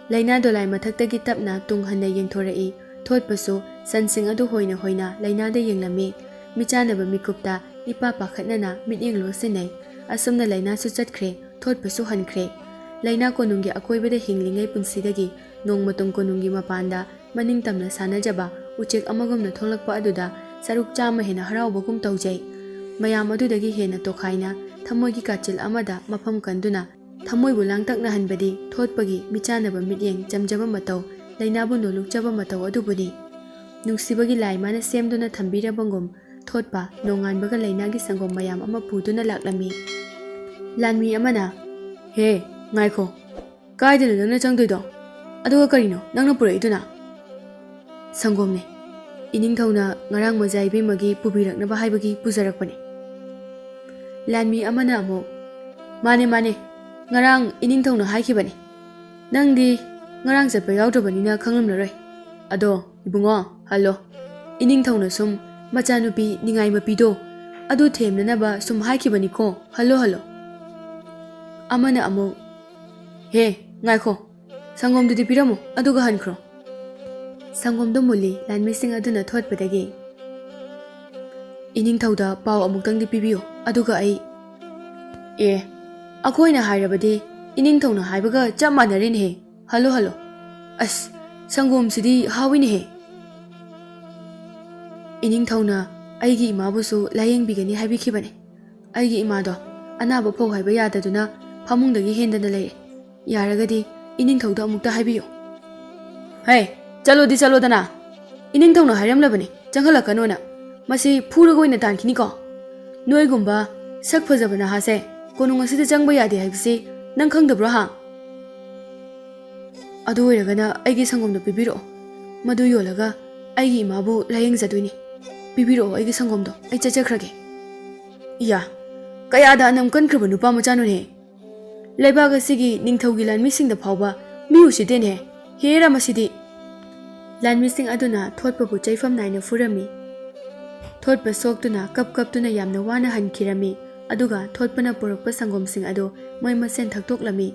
ꯂꯩꯅꯥ ꯗꯣꯂꯥꯏ ꯃꯊꯛꯇꯒꯤ ꯇꯞꯅ ꯇꯨꯡ ꯍꯟꯅ ꯌꯦꯡꯊꯣꯔꯛꯏ꯫ ꯊꯣꯠꯄꯁꯨ ꯁꯟꯁꯤꯡ ꯑꯗꯨ ꯍꯣꯏꯅ ꯍꯣꯏꯅ ꯂꯩꯅꯥꯗ ꯌꯦꯡꯂꯝꯃꯤ꯫ ꯃꯤꯆꯥꯟꯅꯕ ꯃꯤꯀꯨꯞꯇ ꯏꯄꯥ ꯄꯥꯈꯠꯅꯅ ꯃꯤꯠꯌꯦꯡ ꯂꯣꯠꯁꯤꯟꯅꯩ꯫ ꯑꯁꯨꯝꯅ ꯂꯩꯅꯥꯁꯨ ꯆꯠꯈ꯭ꯔꯦ, ꯊꯣꯠꯄꯁꯨ ꯍꯟꯈ꯭ꯔꯦ꯫ ꯂꯩꯅꯥ ꯀꯣꯅꯨꯡꯒꯤ ꯑꯀꯣꯏꯕꯗ ꯍꯤꯡꯂꯤꯉꯩ ꯄꯨꯟꯁꯤꯗꯒꯤ ꯅꯣꯡꯃꯇꯨꯡ ꯀꯣꯅꯨꯡꯒꯤ ꯃꯄꯥꯟꯗ ꯃꯅꯤꯡ ꯇꯝꯅ ꯁꯥꯟꯅꯖꯕ ꯎꯆꯦꯛ ꯑꯃꯒꯨꯝꯅ ꯊꯣꯛꯂꯛꯄ ꯑꯗꯨꯗ ꯁꯔꯨꯛ ꯆꯥꯝꯃ ꯍꯦꯟꯅ ꯍꯔꯥꯎꯕꯒꯨꯝ ꯇꯧꯖꯩ꯫ ꯃꯌꯥꯝ ꯑꯗꯨꯗꯒꯤ ꯍꯦꯟꯅ ꯇꯣꯈꯥꯏꯅ ꯊꯃꯣꯏꯒꯤ ꯀꯥꯆꯤꯜ ꯑꯃꯗ ꯃꯐꯝ ꯀꯟꯗꯨꯅ ꯊꯃꯣꯏꯕꯨ ꯂꯥꯡꯇꯛꯅꯍꯟꯕꯗꯤ ꯊꯣꯠꯄꯒꯤ ꯃꯤꯆꯥꯟꯅꯕ ꯃꯤꯠꯌꯦꯡ, ꯆꯝꯖꯕ ꯃꯇꯧ, ꯂꯩꯅꯥꯕꯨ ꯅꯣꯂꯨꯛꯆꯕ ꯃꯇꯧ ꯑꯗꯨꯕꯨꯅꯤ꯫ ꯅꯨꯡꯁꯤꯕꯒꯤ ꯂꯥꯏ ꯃꯥꯅ ꯁꯦꯝꯗꯨꯅ ꯊꯝꯕꯤꯔꯕꯒꯨꯝ ꯊꯣꯠꯄ ꯅꯣꯡꯉꯥꯟꯕꯒ ꯂꯩꯅꯥꯒꯤ ꯁꯪꯒꯣꯝ ꯃꯌꯥꯝ ꯑꯃ ꯄꯨꯗꯨꯅ ꯂꯥꯛꯂꯝꯃꯤ꯫ ꯂꯥꯟꯃꯤ ꯑꯃꯅ, "ꯍꯦ, ꯉꯥꯏꯈꯣ, ꯀꯥꯏꯗꯅꯣ ꯅꯪꯅ ꯆꯪꯗꯣꯏꯗꯣ? ꯑꯗꯨꯒ ꯀꯔꯤꯅꯣ ꯅꯪꯅ ꯄꯨꯔꯛꯏꯗꯨꯅ?" "ꯁꯪꯒꯣꯝꯅꯦ꯫ ꯏꯅꯤꯡꯊꯧꯅ ꯉꯔꯥꯡ ꯃꯖꯥ ꯏꯕꯦꯝꯃꯒꯤ ꯄꯨꯕꯤꯔꯛꯅꯕ ꯍꯥꯏꯕꯒꯤ ꯄꯨꯖꯔꯛꯄꯅꯦ꯫" ꯂꯥꯟꯃꯤ ꯑꯃꯅ ꯑꯃꯨꯛ, "ꯃꯥꯅꯦ, ꯃꯥꯅꯦ, ꯉꯔꯥꯡ ꯏꯅꯤꯡꯊꯧꯅ ꯍꯥꯏꯈꯤꯕꯅꯦ꯫ ꯅꯪꯗꯤ ꯉꯔꯥꯡ ꯆꯠꯄ ꯌꯥꯎꯗ꯭ꯔꯕꯅꯤꯅ ꯈꯪꯂꯝꯂꯔꯣꯏ꯫ ꯑꯗꯣ ꯏꯕꯨꯡꯉꯣ, ꯍꯜꯂꯣ꯫ ꯏꯅꯤꯡꯊꯧꯅ ꯁꯨꯝ ꯃꯆꯥꯅꯨꯄꯤ ꯅꯤꯡꯉꯥꯏ ꯃꯄꯤꯗꯣ ꯑꯗꯨ ꯊꯦꯝꯅꯅꯕ ꯁꯨꯝ ꯍꯥꯏꯈꯤꯕꯅꯤꯀꯣ, ꯍꯜꯂꯣ, ꯍꯜꯂꯣ꯫" ꯑꯃꯅ ꯑꯃꯨꯛ, "ꯍꯦ, ꯉꯥꯏꯈꯣ, ꯁꯪꯒꯣꯝꯗꯨꯗꯤ ꯄꯤꯔꯝꯃꯨ, ꯑꯗꯨꯒ ꯍꯟꯈ꯭ꯔꯣ꯫" ꯁꯪꯒꯣꯝꯗꯨ ꯃꯨꯜꯂꯤ ꯂꯥꯟꯃꯤꯁꯤꯡ ꯑꯗꯨꯅ ꯊꯣꯠꯄꯗꯒꯤ꯫ "ꯏꯅꯤꯡꯊꯧꯗ ꯄꯥꯎ ꯑꯃꯨꯛꯇꯪꯗꯤ ꯄꯤꯕꯤꯌꯨ, ꯑꯗꯨꯒ ꯑꯩ꯫" "ꯑꯦ, ꯑꯩꯈꯣꯏꯅ ꯍꯥꯏꯔꯕꯗꯤ ꯏꯅꯤꯡꯊꯧꯅ ꯍꯥꯏꯕꯒ ꯆꯞ ꯃꯥꯟꯅꯔꯦꯅꯦꯍꯦ꯫ Hello, hello. ꯑꯁ, ꯁꯪꯒꯣꯝꯁꯤꯗꯤ ꯍꯥꯎꯏꯅꯦꯍꯦ꯫" "ꯏꯅꯤꯡꯊꯧꯅ ꯑꯩꯒꯤ ꯏꯃꯥꯕꯨꯁꯨ ꯂꯥꯌꯦꯡꯕꯤꯒꯅꯤ ꯍꯥꯏꯕꯤꯈꯤꯕꯅꯦ꯫ ꯑꯩꯒꯤ ꯏꯃꯥꯗꯣ ꯑꯅꯥꯕ ꯐꯧ ꯍꯥꯏꯕ ꯌꯥꯗꯗꯨꯅ ꯐꯃꯨꯡꯗꯒꯤ ꯍꯦꯟꯗꯅ ꯂꯩꯔꯦ꯫ ꯌꯥꯔꯒꯗꯤ ꯏꯅꯤꯡꯊꯧꯗ ꯑꯃꯨꯛꯇ ꯍꯥꯏꯕꯤꯌꯨ꯫" "ꯍꯦ, ꯆꯠꯂꯣꯗꯤ ꯆꯠꯂꯣꯗꯅ꯫ ꯏꯅꯤꯡꯊꯧꯅ ꯍꯥꯏꯔꯝꯂꯕꯅꯤ ꯆꯪꯍꯜꯂꯛꯀꯅꯣꯅ꯫ ꯃꯁꯤ ꯐꯨꯔꯒ ꯑꯣꯏꯅ ꯇꯥꯟꯈꯤꯅꯤꯀꯣ꯫ ꯅꯣꯏꯒꯨꯝꯕ ꯁꯛ ꯐꯖꯕ ꯅꯍꯥꯁꯦ ꯀꯣꯅꯨꯡ ꯑꯁꯤꯗ ꯆꯪꯕ ꯌꯥꯗꯦ ꯍꯥꯏꯕꯁꯤ ꯅꯪ ꯈꯪꯗꯕ꯭ꯔꯣ ꯍꯥ? ꯑꯗꯨ ꯑꯣꯏꯔꯒꯅ ꯑꯩꯒꯤ ꯁꯪꯒꯣꯝꯗꯣ ꯄꯤꯕꯤꯔꯛꯑꯣ꯫ ꯃꯗꯨ ꯌꯣꯜꯂꯒ ꯑꯩꯒꯤ ꯏꯃꯥꯕꯨ ꯂꯥꯌꯦꯡꯖꯗꯣꯏꯅꯤ꯫ ꯄꯤꯕꯤꯔꯛꯑꯣ ꯑꯩꯒꯤ ꯁꯪꯒꯣꯝꯗꯣ, ꯑꯩ ꯆꯠꯆꯈ꯭ꯔꯒꯦ꯫" ꯏꯌꯥ, ꯀꯌꯥꯗ ꯑꯅꯝ ꯀꯟꯈ꯭ꯔꯕ ꯅꯨꯄꯥ ꯃꯆꯥꯅꯣꯅꯦ꯫ ꯂꯩꯕꯥꯛ ꯑꯁꯤꯒꯤ ꯅꯤꯡꯊꯧꯒꯤ ꯂꯥꯟꯃꯤꯁꯤꯡꯗ ꯐꯥꯎꯕ ꯃꯤ ꯎꯁꯤꯠꯇꯦꯅꯦ꯫ ꯍꯦꯔꯥ ꯃꯁꯤꯗꯤ! ꯂꯥꯟꯃꯤꯁꯤꯡ ꯑꯗꯨꯅ ꯊꯣꯠꯄꯕꯨ ꯆꯩꯐꯝ ꯅꯥꯏꯅ ꯐꯨꯔꯝꯃꯤ꯫ ꯊꯣꯠꯄ ꯁꯣꯛꯇꯨꯅ ꯀꯞ ꯀꯞꯇꯨꯅ ꯌꯥꯝꯅ ꯋꯥꯅ ꯍꯟꯈꯤꯔꯝꯃꯤ꯫ ꯑꯗꯨꯒ ꯊꯣꯠꯄꯅ ꯄꯨꯔꯛꯄ ꯁꯪꯒꯣꯝꯁꯤꯡ ꯑꯗꯨ ꯃꯣꯏ ꯃꯁꯦꯟ ꯊꯛꯇꯣꯛꯂꯝꯃꯤ꯫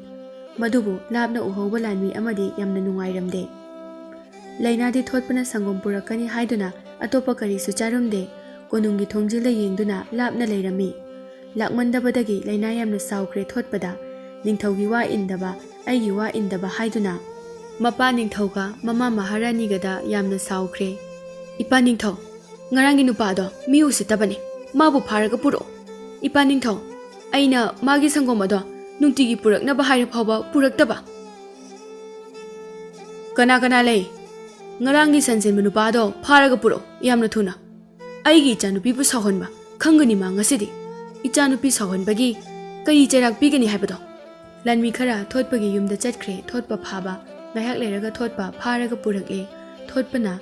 ꯃꯗꯨꯕꯨ ꯂꯥꯞꯅ ꯎꯍꯧꯕ ꯂꯥꯟꯃꯤ ꯑꯃꯗꯤ ꯌꯥꯝꯅ ꯅꯨꯡꯉꯥꯏꯔꯝꯗꯦ꯫ ꯂꯩꯅꯥꯗꯤ ꯊꯣꯠꯄꯅ ꯁꯪꯒꯣꯝ ꯄꯨꯔꯛꯀꯅꯤ ꯍꯥꯏꯗꯨꯅ ꯑꯇꯣꯞꯄ ꯀꯔꯤꯁꯨ ꯆꯥꯔꯝꯗꯦ꯫ ꯀꯣꯅꯨꯡꯒꯤ ꯊꯣꯡꯖꯤꯜꯗ ꯌꯦꯡꯗꯨꯅ ꯂꯥꯞꯅ ꯂꯩꯔꯝꯃꯤ꯫ ꯂꯥꯛꯃꯟꯗꯕꯗꯒꯤ ꯂꯩꯅꯥ ꯌꯥꯝꯅ ꯁꯥꯎꯈ꯭ꯔꯦ ꯊꯣꯠꯄꯗ꯫ ꯅꯤꯡꯊꯧꯒꯤ ꯋꯥ ꯏꯟꯗꯕ, ꯑꯩꯒꯤ ꯋꯥ ꯏꯟꯗꯕ ꯍꯥꯏꯗꯨꯅ ꯃꯄꯥ ꯅꯤꯡꯊꯧꯒ ꯃꯃꯥ ꯃꯍꯥꯔꯥꯅꯤꯒꯗ ꯌꯥꯝꯅ ꯁꯥꯎꯈ꯭ꯔꯦ꯫ "ꯏꯄꯥ ꯅꯤꯡꯊꯧ, ꯉꯔꯥꯡꯒꯤ ꯅꯨꯄꯥ ꯑꯗꯣ ꯃꯤ ꯎꯁꯤꯠꯇꯕꯅꯤ꯫ ꯃꯥꯕꯨ ꯐꯥꯔꯒ ꯄꯨꯔꯛꯑꯣ꯫ ꯏꯄꯥ ꯅꯤꯡꯊꯧ, ꯑꯩꯅ ꯃꯥꯒꯤ ꯁꯪꯒꯣꯝ ꯑꯗꯣ ꯅꯨꯡꯇꯤꯒꯤ ꯄꯨꯔꯛꯅꯕ ꯍꯥꯏꯔ ꯐꯥꯎꯕ ꯄꯨꯔꯛꯇꯕ꯫" "ꯀꯅꯥ ꯀꯅꯥ ꯂꯩ? ꯉꯔꯥꯡꯒꯤ ꯁꯟ ꯁꯦꯟꯕ ꯅꯨꯄꯥꯗꯣ ꯐꯥꯔꯒ ꯄꯨꯔꯛꯑꯣ, ꯌꯥꯝꯅ ꯊꯨꯅ꯫ ꯑꯩꯒꯤ ꯏꯆꯥꯅꯨꯄꯤꯕꯨ ꯁꯥꯎꯍꯟꯕ ꯈꯪꯒꯅꯤ ꯃꯥ ꯉꯁꯤꯗꯤ꯫ ꯏꯆꯥꯅꯨꯄꯤ ꯁꯥꯎꯍꯟꯕꯒꯤ ꯀꯔꯤ ꯆꯩꯔꯥꯛ ꯄꯤꯒꯅꯤ ꯍꯥꯏꯕꯗꯣ"꯫ ꯂꯥꯟꯃꯤ ꯈꯔ ꯊꯣꯠꯄꯒꯤ ꯌꯨꯝꯗ ꯆꯠꯈ꯭ꯔꯦ꯫ ꯊꯣꯠꯄ ꯐꯥꯕ꯫ ꯉꯥꯏꯍꯥꯛ ꯂꯩꯔꯒ ꯊꯣꯠꯄ ꯐꯥꯔꯒ ꯄꯨꯔꯛꯂꯦ꯫ ꯊꯣꯠꯄꯅ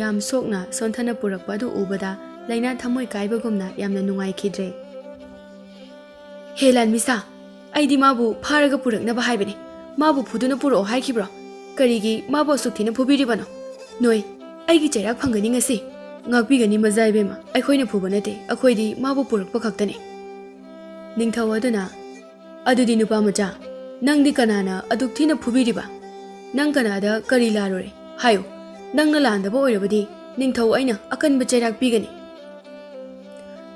ꯌꯥꯝ ꯁꯣꯛꯅ ꯁꯣꯟꯊꯅ ꯄꯨꯔꯛꯄ ꯑꯗꯨ ꯎꯕꯗ ꯂꯩꯅꯥ ꯊꯃꯣꯏ ꯀꯥꯏꯕꯒꯨꯝꯅ ꯌꯥꯝꯅ ꯅꯨꯡꯉꯥꯏꯈꯤꯗ꯭ꯔꯦ꯫ "ꯍꯦ ꯂꯥꯟꯃꯤꯁꯥ, ꯑꯩꯗꯤ ꯃꯥꯕꯨ ꯐꯥꯔꯒ ꯄꯨꯔꯛꯅꯕ ꯍꯥꯏꯕꯅꯤ꯫ ꯃꯥꯕꯨ ꯐꯨꯗꯨꯅ ꯄꯨꯔꯛꯑꯣ ꯍꯥꯏꯈꯤꯕ꯭ꯔꯣ? ꯀꯔꯤꯒꯤ ꯃꯥꯕꯨ ꯑꯁꯨꯛ ꯊꯤꯅ ꯐꯨꯕꯤꯔꯤꯕꯅꯣ? ꯅꯣꯏ, ꯑꯩꯒꯤ ꯆꯩꯔꯥꯛ ꯐꯪꯒꯅꯤ ꯉꯁꯤ꯫ ꯉꯥꯛꯄꯤꯒꯅꯤ ꯃꯖꯥ ꯏꯕꯦꯝꯃ, ꯑꯩꯈꯣꯏꯅ ꯐꯨꯕ ꯅꯠꯇꯦ, ꯑꯩꯈꯣꯏꯗꯤ ꯃꯥꯕꯨ ꯄꯨꯔꯛꯄ ꯈꯛꯇꯅꯤ"꯫ ꯅꯤꯡꯊꯧ ꯑꯗꯨꯅ, "ꯑꯗꯨꯗꯤ ꯅꯨꯄꯥ ꯃꯆꯥ, ꯅꯪꯗꯤ ꯀꯅꯥꯅ ꯑꯗꯨꯛ ꯊꯤꯅ ꯐꯨꯕꯤꯔꯤꯕ? ꯅꯪ ꯀꯅꯥꯗ ꯀꯔꯤ ꯂꯥꯜꯂꯨꯔꯦ? ꯍꯥꯏꯌꯨ꯫ ꯅꯪꯅ ꯂꯥꯟꯗꯕ ꯑꯣꯏꯔꯕꯗꯤ ꯅꯤꯡꯊꯧ ꯑꯩꯅ ꯑꯀꯟꯕ ꯆꯩꯔꯥꯛ ꯄꯤꯒꯅꯤ"꯫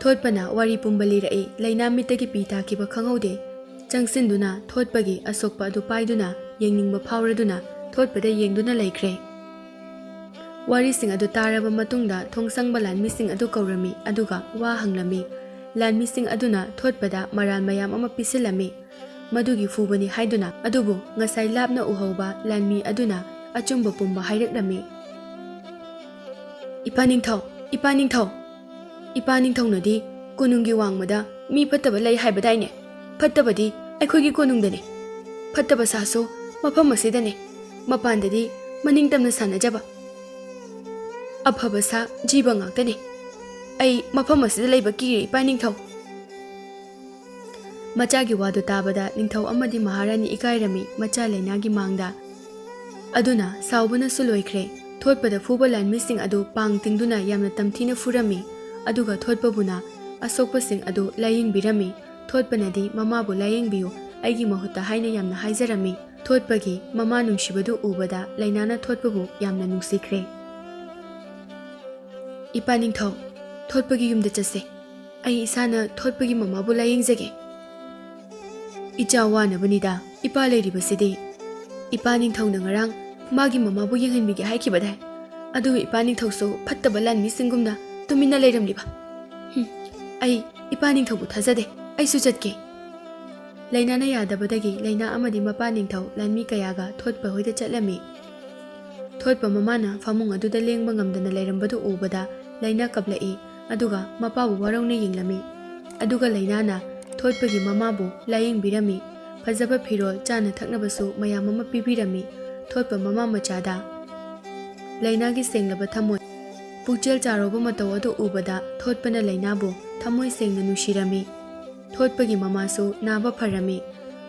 ꯊꯣꯠꯄꯅ ꯋꯥꯔꯤ ꯄꯨꯝꯕ ꯂꯤꯔꯛꯏ꯫ ꯂꯩꯅꯥ ꯃꯤꯠꯇꯒꯤ ꯄꯤ ꯇꯥꯈꯤꯕ ꯈꯪꯍꯧꯗꯦ꯫ ꯆꯪꯁꯤꯟꯗꯨꯅ ꯊꯣꯠꯄꯒꯤ ꯑꯁꯣꯛꯄ ꯑꯗꯨ ꯄꯥꯏꯗꯨꯅ ꯌꯦꯡꯅꯤꯡꯕ ꯐꯥꯎꯔꯗꯨꯅ ꯊꯣꯠꯄꯗ ꯌꯦꯡꯗꯨꯅ ꯂꯩꯈ꯭ꯔꯦ꯫ ꯋꯥꯔꯤꯁꯤꯡ ꯑꯗꯨ ꯇꯥꯔꯕ ꯃꯇꯨꯡꯗ ꯊꯣꯡꯁꯪꯕ ꯂꯥꯟꯃꯤꯁꯤꯡ ꯑꯗꯨ ꯀꯧꯔꯝꯃꯤ, ꯑꯗꯨꯒ ꯋꯥ ꯍꯪꯂꯝꯃꯤ꯫ ꯂꯥꯟꯃꯤꯁꯤꯡ ꯑꯗꯨꯅ ꯊꯣꯠꯄꯗ ꯃꯔꯥꯜ ꯃꯌꯥꯝ ꯑꯃ ꯄꯤꯁꯤꯜꯂꯝꯃꯤ꯫ ꯃꯗꯨꯒꯤ ꯐꯨꯕꯅꯤ ꯍꯥꯏꯗꯨꯅ꯫ ꯑꯗꯨꯕꯨ ꯉꯁꯥꯏ ꯂꯥꯞꯅ ꯎꯍꯧꯕ ꯂꯥꯟꯃꯤ ꯑꯗꯨꯅ ꯑꯆꯨꯝꯕ ꯄꯨꯝꯕ ꯍꯥꯏꯔꯛꯂꯝꯃꯤ꯫ "ꯏꯄꯥ ꯅꯤꯡꯊꯧ, ꯏꯄꯥ ꯅꯤꯡꯊꯧ, ꯏꯄꯥ ꯅꯤꯡꯊꯧꯅꯗꯤ ꯀꯣꯅꯨꯡꯒꯤ ꯋꯥꯡꯃꯗ ꯃꯤ ꯐꯠꯇꯕ ꯂꯩ ꯍꯥꯏꯕꯗꯥꯏꯅꯦ? ꯐꯠꯇꯕꯗꯤ ꯑꯩꯈꯣꯏꯒꯤ ꯀꯣꯅꯨꯡꯗꯅꯦ꯫ ꯐꯠꯇꯕ ꯁꯥꯁꯨ ꯃꯐꯝ ꯑꯁꯤꯗꯅꯦ꯫ ꯃꯄꯥꯟꯗꯗꯤ ꯃꯅꯤꯡ ꯇꯝꯅ ꯁꯥꯟꯅꯖꯕ ꯑꯐꯕ ꯁꯥ ꯖꯤꯕ ꯉꯥꯛꯇꯅꯦ꯫ ꯑꯩ ꯃꯐꯝ ꯑꯁꯤꯗ ꯂꯩꯕ ꯀꯤꯔꯦ, ꯏꯄꯥ ꯅꯤꯡꯊꯧ"꯫ ꯃꯆꯥꯒꯤ ꯋꯥꯗꯨ ꯇꯥꯕꯗ ꯅꯤꯡꯊꯧ ꯑꯃꯗꯤ ꯃꯍꯥꯔꯥꯅꯤ ꯏꯀꯥꯏꯔꯝꯃꯤ ꯃꯆꯥ ꯂꯩꯅꯥꯒꯤ ꯃꯥꯡꯗ꯫ ꯑꯗꯨꯅ ꯁꯥꯎꯕꯅꯁꯨ ꯂꯣꯏꯈ꯭ꯔꯦ꯫ ꯊꯣꯠꯄꯗ ꯐꯨꯕ ꯂꯥꯟꯃꯤꯁꯤꯡ ꯑꯗꯨ ꯄꯥꯡ ꯇꯤꯡꯗꯨꯅ ꯌꯥꯝꯅ ꯇꯝꯊꯤꯅ ꯐꯨꯔꯝꯃꯤ꯫ ꯑꯗꯨꯒ ꯊꯣꯠꯄꯕꯨꯅ ꯑꯁꯣꯛꯄꯁꯤꯡ ꯑꯗꯨ ꯂꯥꯌꯦꯡꯕꯤꯔꯝꯃꯤ꯫ ꯊꯣꯠꯄꯅꯗꯤ ꯃꯃꯥꯕꯨ ꯂꯥꯌꯦꯡꯕꯤꯌꯨ ꯑꯩꯒꯤ ꯃꯍꯨꯠꯇ ꯍꯥꯏꯅ ꯌꯥꯝꯅ ꯍꯥꯏꯖꯔꯝꯃꯤ꯫ ꯊꯣꯠꯄꯒꯤ ꯃꯃꯥ ꯅꯨꯡꯁꯤꯕꯗꯨ ꯎꯕꯗ ꯂꯩꯅꯥꯅ ꯊꯣꯠꯄꯕꯨ ꯌꯥꯝꯅ ꯅꯨꯡꯁꯤꯈ꯭ꯔꯦ꯫ "ꯏꯄꯥ ꯅꯤꯡꯊꯧ, ꯊꯣꯠꯄꯒꯤ ꯌꯨꯝꯗ ꯆꯠꯁꯦ꯫ ꯑꯩ ꯏꯁꯥꯅ ꯊꯣꯠꯄꯒꯤ ꯃꯃꯥꯕꯨ ꯂꯥꯌꯦꯡꯖꯒꯦ"꯫ "ꯏꯆꯥ ꯋꯥꯅꯕꯅꯤꯗ, ꯏꯄꯥ ꯂꯩꯔꯤꯕꯁꯤꯗꯤ"꯫ "ꯏꯄꯥ ꯅꯤꯡꯊꯧꯅ ꯉꯔꯥꯡ ꯃꯥꯒꯤ ꯃꯃꯥꯕꯨ ꯌꯦꯡꯍꯟꯕꯤꯒꯦ ꯍꯥꯏꯈꯤꯕꯗꯥꯏ? ꯑꯗꯨꯒ ꯏꯄꯥ ꯅꯤꯡꯊꯧꯁꯨ ꯐꯠꯇꯕ ꯂꯥꯟꯃꯤꯁꯤꯡꯒꯨꯝꯅ ꯇꯨꯃꯤꯟꯅ ꯂꯩꯔꯝꯂꯤꯕ꯫ ꯍꯨꯝ, ꯑꯩ ꯏꯄꯥ ꯅꯤꯡꯊꯧꯕꯨ ꯊꯥꯖꯗꯦ꯫ ꯑꯩꯁꯨ ꯆꯠꯀꯦ"꯫ ꯂꯩꯅꯥꯅ ꯌꯥꯗꯕꯗꯒꯤ ꯂꯩꯅꯥ ꯑꯃꯗꯤ ꯃꯄꯥ ꯅꯤꯡꯊꯧ ꯂꯥꯟꯃꯤ ꯀꯌꯥꯒ ꯊꯣꯠꯄ ꯍꯣꯏꯗ ꯆꯠꯂꯝꯃꯤ꯫ ꯊꯣꯠꯄ ꯃꯃꯥꯅ ꯐꯃꯨꯡ ꯑꯗꯨꯗ ꯂꯦꯡꯕ ꯉꯝꯗꯅ ꯂꯩꯔꯝꯕꯗꯨ ꯎꯕꯗ ꯂꯩꯅꯥ ꯀꯞꯂꯛꯏ, ꯑꯗꯨꯒ ꯃꯄꯥꯕꯨ ꯋꯥꯔꯧꯅ ꯌꯦꯡꯂꯝꯃꯤ꯫ ꯑꯗꯨꯒ ꯂꯩꯅꯥꯅ ꯊꯣꯠꯄꯒꯤ ꯃꯃꯥꯕꯨ ꯂꯥꯌꯦꯡꯕꯤꯔꯝꯃꯤ꯫ ꯐꯖꯕ ꯐꯤꯔꯣꯜ, ꯆꯥꯅ ꯊꯛꯅꯕꯁꯨ ꯃꯌꯥꯝ ꯑꯃ ꯄꯤꯕꯤꯔꯝꯃꯤ ꯊꯣꯠꯄ ꯃꯃꯥ ꯃꯆꯥꯗ꯫ ꯂꯩꯅꯥꯒꯤ ꯁꯦꯡꯂꯕ ꯊꯃꯣꯏ, ꯄꯨꯛꯆꯦꯜ ꯆꯥꯔꯧꯕ ꯃꯇꯧ ꯑꯗꯨ ꯎꯕꯗ ꯊꯣꯠꯄꯅ ꯂꯩꯅꯥꯕꯨ ꯊꯃꯣꯏ ꯁꯦꯡꯅ ꯅꯨꯡꯁꯤꯔꯝꯃꯤ꯫ ꯊꯣꯠꯄꯒꯤ ꯃꯃꯥꯁꯨ ꯅꯥꯕ ꯐꯔꯝꯃꯤ꯫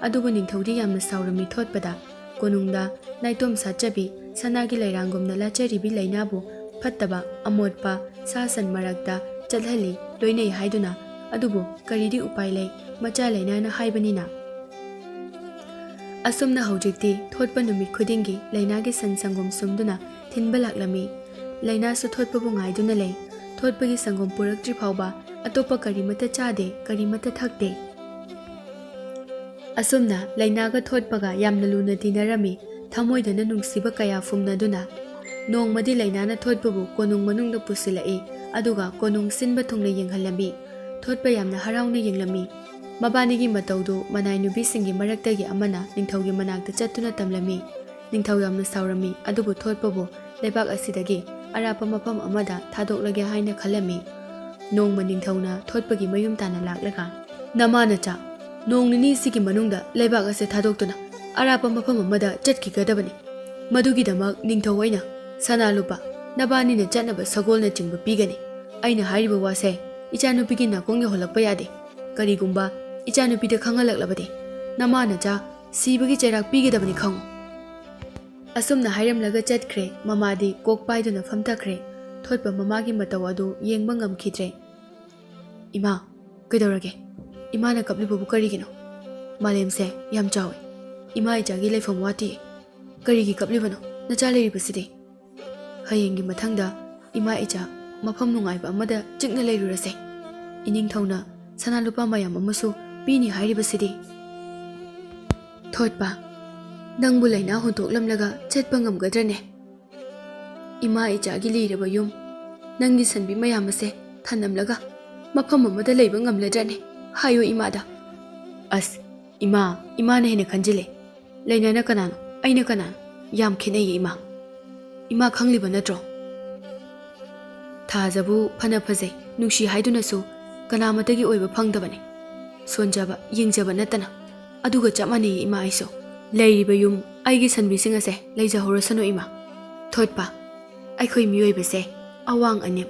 ꯑꯗꯨꯕꯨ ꯅꯤꯡꯊꯧꯗꯤ ꯌꯥꯝꯅ ꯁꯥꯎꯔꯝꯃꯤ ꯊꯣꯠꯄꯗ꯫ ꯀꯣꯅꯨꯡꯗ ꯅꯥꯏꯇꯣꯝ ꯁꯥꯠꯆꯕꯤ ꯁꯅꯥꯒꯤ ꯂꯩꯔꯥꯡꯒꯨꯝꯅ ꯂꯥꯠꯆꯔꯤꯕꯤ ꯂꯩꯅꯥꯕꯨ ꯐꯠꯇꯕ, ꯑꯃꯣꯠꯄ, ꯁꯥ ꯁꯟ ꯃꯔꯛꯇ ꯆꯠꯍꯜꯂꯤ, ꯂꯣꯏꯅꯩ ꯍꯥꯏꯗꯨꯅ꯫ ꯑꯗꯨꯕꯨ ꯀꯔꯤꯗꯤ ꯎꯄꯥꯏ ꯂꯩ, ꯃꯆꯥ ꯂꯩꯅꯥꯅ ꯍꯥꯏꯕꯅꯤꯅ꯫ ꯑꯁꯨꯝꯅ ꯍꯧꯖꯤꯛꯇꯤ ꯊꯣꯠꯄ ꯅꯨꯃꯤꯠ ꯈꯨꯗꯤꯡꯒꯤ ꯂꯩꯅꯥꯒꯤ ꯁꯟ ꯁꯪꯒꯣꯝ ꯁꯨꯝꯗꯨꯅ ꯊꯤꯟꯕ ꯂꯥꯛꯂꯝꯃꯤ꯫ ꯂꯩꯅꯥꯁꯨ ꯊꯣꯠꯄꯕꯨ ꯉꯥꯏꯗꯨꯅ ꯂꯩ꯫ ꯊꯣꯠꯄꯒꯤ ꯁꯪꯒꯣꯝ ꯄꯨꯔꯛꯇ꯭ꯔꯤ ꯐꯥꯎꯕ ꯑꯇꯣꯞꯄ ꯀꯔꯤꯃꯠꯇ ꯆꯥꯗꯦ, ꯀꯔꯤꯃꯠꯇ ꯊꯛꯇꯦ꯫ ꯑꯁꯨꯝꯅ ꯂꯩꯅꯥꯒ ꯊꯣꯠꯄꯒ ꯌꯥꯝꯅ ꯂꯨꯅ ꯇꯤꯟꯅꯔꯝꯃꯤ, ꯊꯃꯣꯏꯗꯅ ꯅꯨꯡꯁꯤꯕ ꯀꯌꯥ ꯐꯨꯝꯅꯗꯨꯅ꯫ ꯅꯣꯡꯃꯗꯤ ꯂꯩꯅꯥꯅ ꯊꯣꯠꯄꯕꯨ ꯀꯣꯅꯨꯡ ꯃꯅꯨꯡꯗ ꯄꯨꯁꯤꯜꯂꯛꯏ, ꯑꯗꯨꯒ ꯀꯣꯅꯨꯡ ꯁꯤꯟꯕ ꯊꯨꯡꯅ ꯌꯦꯡꯍꯜꯂꯝꯃꯤ꯫ ꯊꯣꯠꯄ ꯌꯥꯝꯅ ꯍꯔꯥꯎꯅ ꯌꯦꯡꯂꯝꯃꯤ꯫ ꯃꯕꯥꯅꯤꯒꯤ ꯃꯇꯧꯗꯨ ꯃꯅꯥꯏ ꯅꯨꯄꯤꯁꯤꯡꯒꯤ ꯃꯔꯛꯇꯒꯤ ꯑꯃꯅ ꯅꯤꯡꯊꯧꯒꯤ ꯃꯅꯥꯛꯇ ꯆꯠꯇꯨꯅ ꯇꯝꯂꯝꯃꯤ꯫ ꯅꯤꯡꯊꯧ ꯌꯥꯝꯅ ꯁꯥꯎꯔꯝꯃꯤ, ꯑꯗꯨꯕꯨ ꯊꯣꯠꯄꯕꯨ ꯂꯩꯕꯥꯛ ꯑꯁꯤꯗꯒꯤ ꯑꯔꯥꯞꯄ ꯃꯐꯝ ꯑꯃꯗ ꯊꯥꯗꯣꯛꯂꯒꯦ ꯍꯥꯏꯅ ꯈꯜꯂꯝꯃꯤ꯫ ꯅꯣꯡꯃ ꯅꯤꯡꯊꯧꯅ ꯊꯣꯠꯄꯒꯤ ꯃꯌꯨꯝ ꯇꯥꯟꯅ ꯂꯥꯛꯂꯒ, "ꯅꯃꯥ ꯅꯆꯥ, ꯅꯣꯡ ꯅꯤꯅꯤꯁꯤꯒꯤ ꯃꯅꯨꯡꯗ ꯂꯩꯕꯥꯛ ꯑꯁꯦ ꯊꯥꯗꯣꯛꯇꯨꯅ ꯑꯔꯥꯞꯄ ꯃꯐꯝ ꯑꯃꯗ ꯆꯠꯈꯤꯒꯗꯕꯅꯤ꯫ ꯃꯗꯨꯒꯤꯗꯃꯛ ꯅꯤꯡꯊꯧ ꯑꯩꯅ ꯁꯅꯥ ꯂꯨꯄꯥ, ꯅꯕꯥꯅꯤꯅ ꯆꯠꯅꯕ ꯁꯒꯣꯜꯅꯆꯤꯡꯕ ꯄꯤꯒꯅꯤ꯫ ꯑꯩꯅ ꯍꯥꯏꯔꯤꯕ ꯋꯥꯁꯦ ꯏꯆꯥꯅꯨꯄꯤꯒꯤ ꯅꯥꯀꯣꯡ ꯌꯧꯍꯜꯂꯛꯄ ꯌꯥꯗꯦ꯫ ꯀꯔꯤꯒꯨꯝꯕ ꯏꯆꯥꯅꯨꯄꯤꯗ ꯈꯪꯍꯜꯂꯛꯂꯕꯗꯤ ꯅꯃꯥ ꯅꯆꯥ ꯁꯤꯕꯒꯤ ꯆꯩꯔꯥꯛ ꯄꯤꯒꯗꯕꯅꯤ ꯈꯪꯉꯨ꯫" ꯑꯁꯨꯝꯅ ꯍꯥꯏꯔꯝꯂꯒ ꯆꯠꯈ꯭ꯔꯦ꯫ ꯃꯃꯥꯗꯤ ꯀꯣꯛ ꯄꯥꯏꯗꯨꯅ ꯐꯝꯊꯈ꯭ꯔꯦ꯫ ꯊꯣꯠꯄ ꯃꯃꯥꯒꯤ ꯃꯇꯧ ꯑꯗꯨ ꯌꯦꯡꯕ ꯉꯝꯈꯤꯗ꯭ꯔꯦ꯫ "ꯏꯃꯥ, ꯀꯩꯗꯧꯔꯒꯦ? ꯏꯃꯥꯅ ꯀꯞꯂꯤꯕꯕꯨ ꯀꯔꯤꯒꯤꯅꯣ? ꯃꯥꯂꯦꯝꯁꯦ ꯌꯥꯝ ꯆꯥꯎꯏ꯫ ꯏꯃꯥ ꯏꯆꯥꯒꯤ ꯂꯩꯐꯝ ꯋꯥꯠꯇꯤꯌꯦ꯫ ꯀꯔꯤꯒꯤ ꯀꯞꯂꯤꯕꯅꯣ ꯅꯆꯥ ꯂꯩꯔꯤꯕꯁꯤꯗꯤ? ꯍꯌꯦꯡꯒꯤ ꯃꯊꯪꯗ ꯏꯃꯥ ꯏꯆꯥ ꯃꯐꯝ ꯅꯨꯡꯉꯥꯏꯕ ꯑꯃꯗ ꯆꯤꯛꯅ ꯂꯩꯔꯨꯔꯁꯦ꯫ ꯏꯅꯤꯡꯊꯧꯅ ꯁꯅꯥ ꯂꯨꯄꯥ ꯃꯌꯥꯝ ꯑꯃꯁꯨ ꯄꯤꯅꯤ ꯍꯥꯏꯔꯤꯕꯁꯤꯗꯤ꯫" "ꯊꯣꯠꯄ, ꯅꯪꯕꯨ ꯂꯩꯅꯥ ꯍꯨꯟꯗꯣꯛꯂꯝꯂꯒ ꯆꯠꯄ ꯉꯝꯒꯗ꯭ꯔꯅꯦ? ꯏꯃꯥ ꯏꯆꯥꯒꯤ ꯂꯤꯔꯕ ꯌꯨꯝ, ꯅꯪꯒꯤ ꯁꯟꯕꯤ ꯃꯌꯥꯝ ꯑꯁꯦ ꯊꯅꯝꯂꯒ ꯃꯐꯝ ꯑꯃꯗ ꯂꯩꯕ ꯉꯝꯂꯗ꯭ꯔꯅꯦ? ꯍꯥꯏꯌꯨ ꯏꯃꯥꯗ꯫" "ꯑꯁ, ꯏꯃꯥ, ꯏꯃꯥꯅ ꯍꯦꯟꯅ ꯈꯟꯖꯤꯜꯂꯦ꯫ ꯂꯩꯅꯥꯅ ꯀꯅꯥꯅꯣ, ꯑꯩꯅ ꯀꯅꯥꯅꯣ? ꯌꯥꯝ ꯈꯦꯠꯅꯩꯌꯦ ꯏꯃꯥ꯫" ꯏꯃꯥ ꯈꯪꯂꯤꯕ ꯅꯠꯇ꯭ꯔꯣ? ꯊꯥꯖꯕꯨ ꯐꯅ ꯐꯖꯩ, ꯅꯨꯡꯁꯤ ꯍꯥꯏꯗꯨꯅꯁꯨ ꯀꯅꯥꯃꯠꯇꯒꯤ ꯑꯣꯏꯕ ꯐꯪꯗꯕꯅꯤ꯫ ꯁꯣꯟꯖꯕ, ꯌꯦꯡꯖꯕ ꯅꯠꯇꯅ꯫ ꯑꯗꯨꯒ ꯆꯞ ꯃꯥꯟꯅꯩ ꯏꯃꯥ ꯑꯩꯁꯨ꯫ ꯂꯩꯔꯤꯕ ꯌꯨꯝ, ꯑꯩꯒꯤ ꯁꯟꯕꯤꯁꯤꯡ ꯑꯁꯦ ꯂꯩꯖꯍꯧꯔꯁꯅꯨ ꯏꯃꯥ꯫ ꯊꯣꯠꯄ, ꯑꯩꯈꯣꯏ ꯃꯤꯑꯣꯏꯕꯁꯦ ꯑꯋꯥꯡ ꯑꯅꯦꯝ,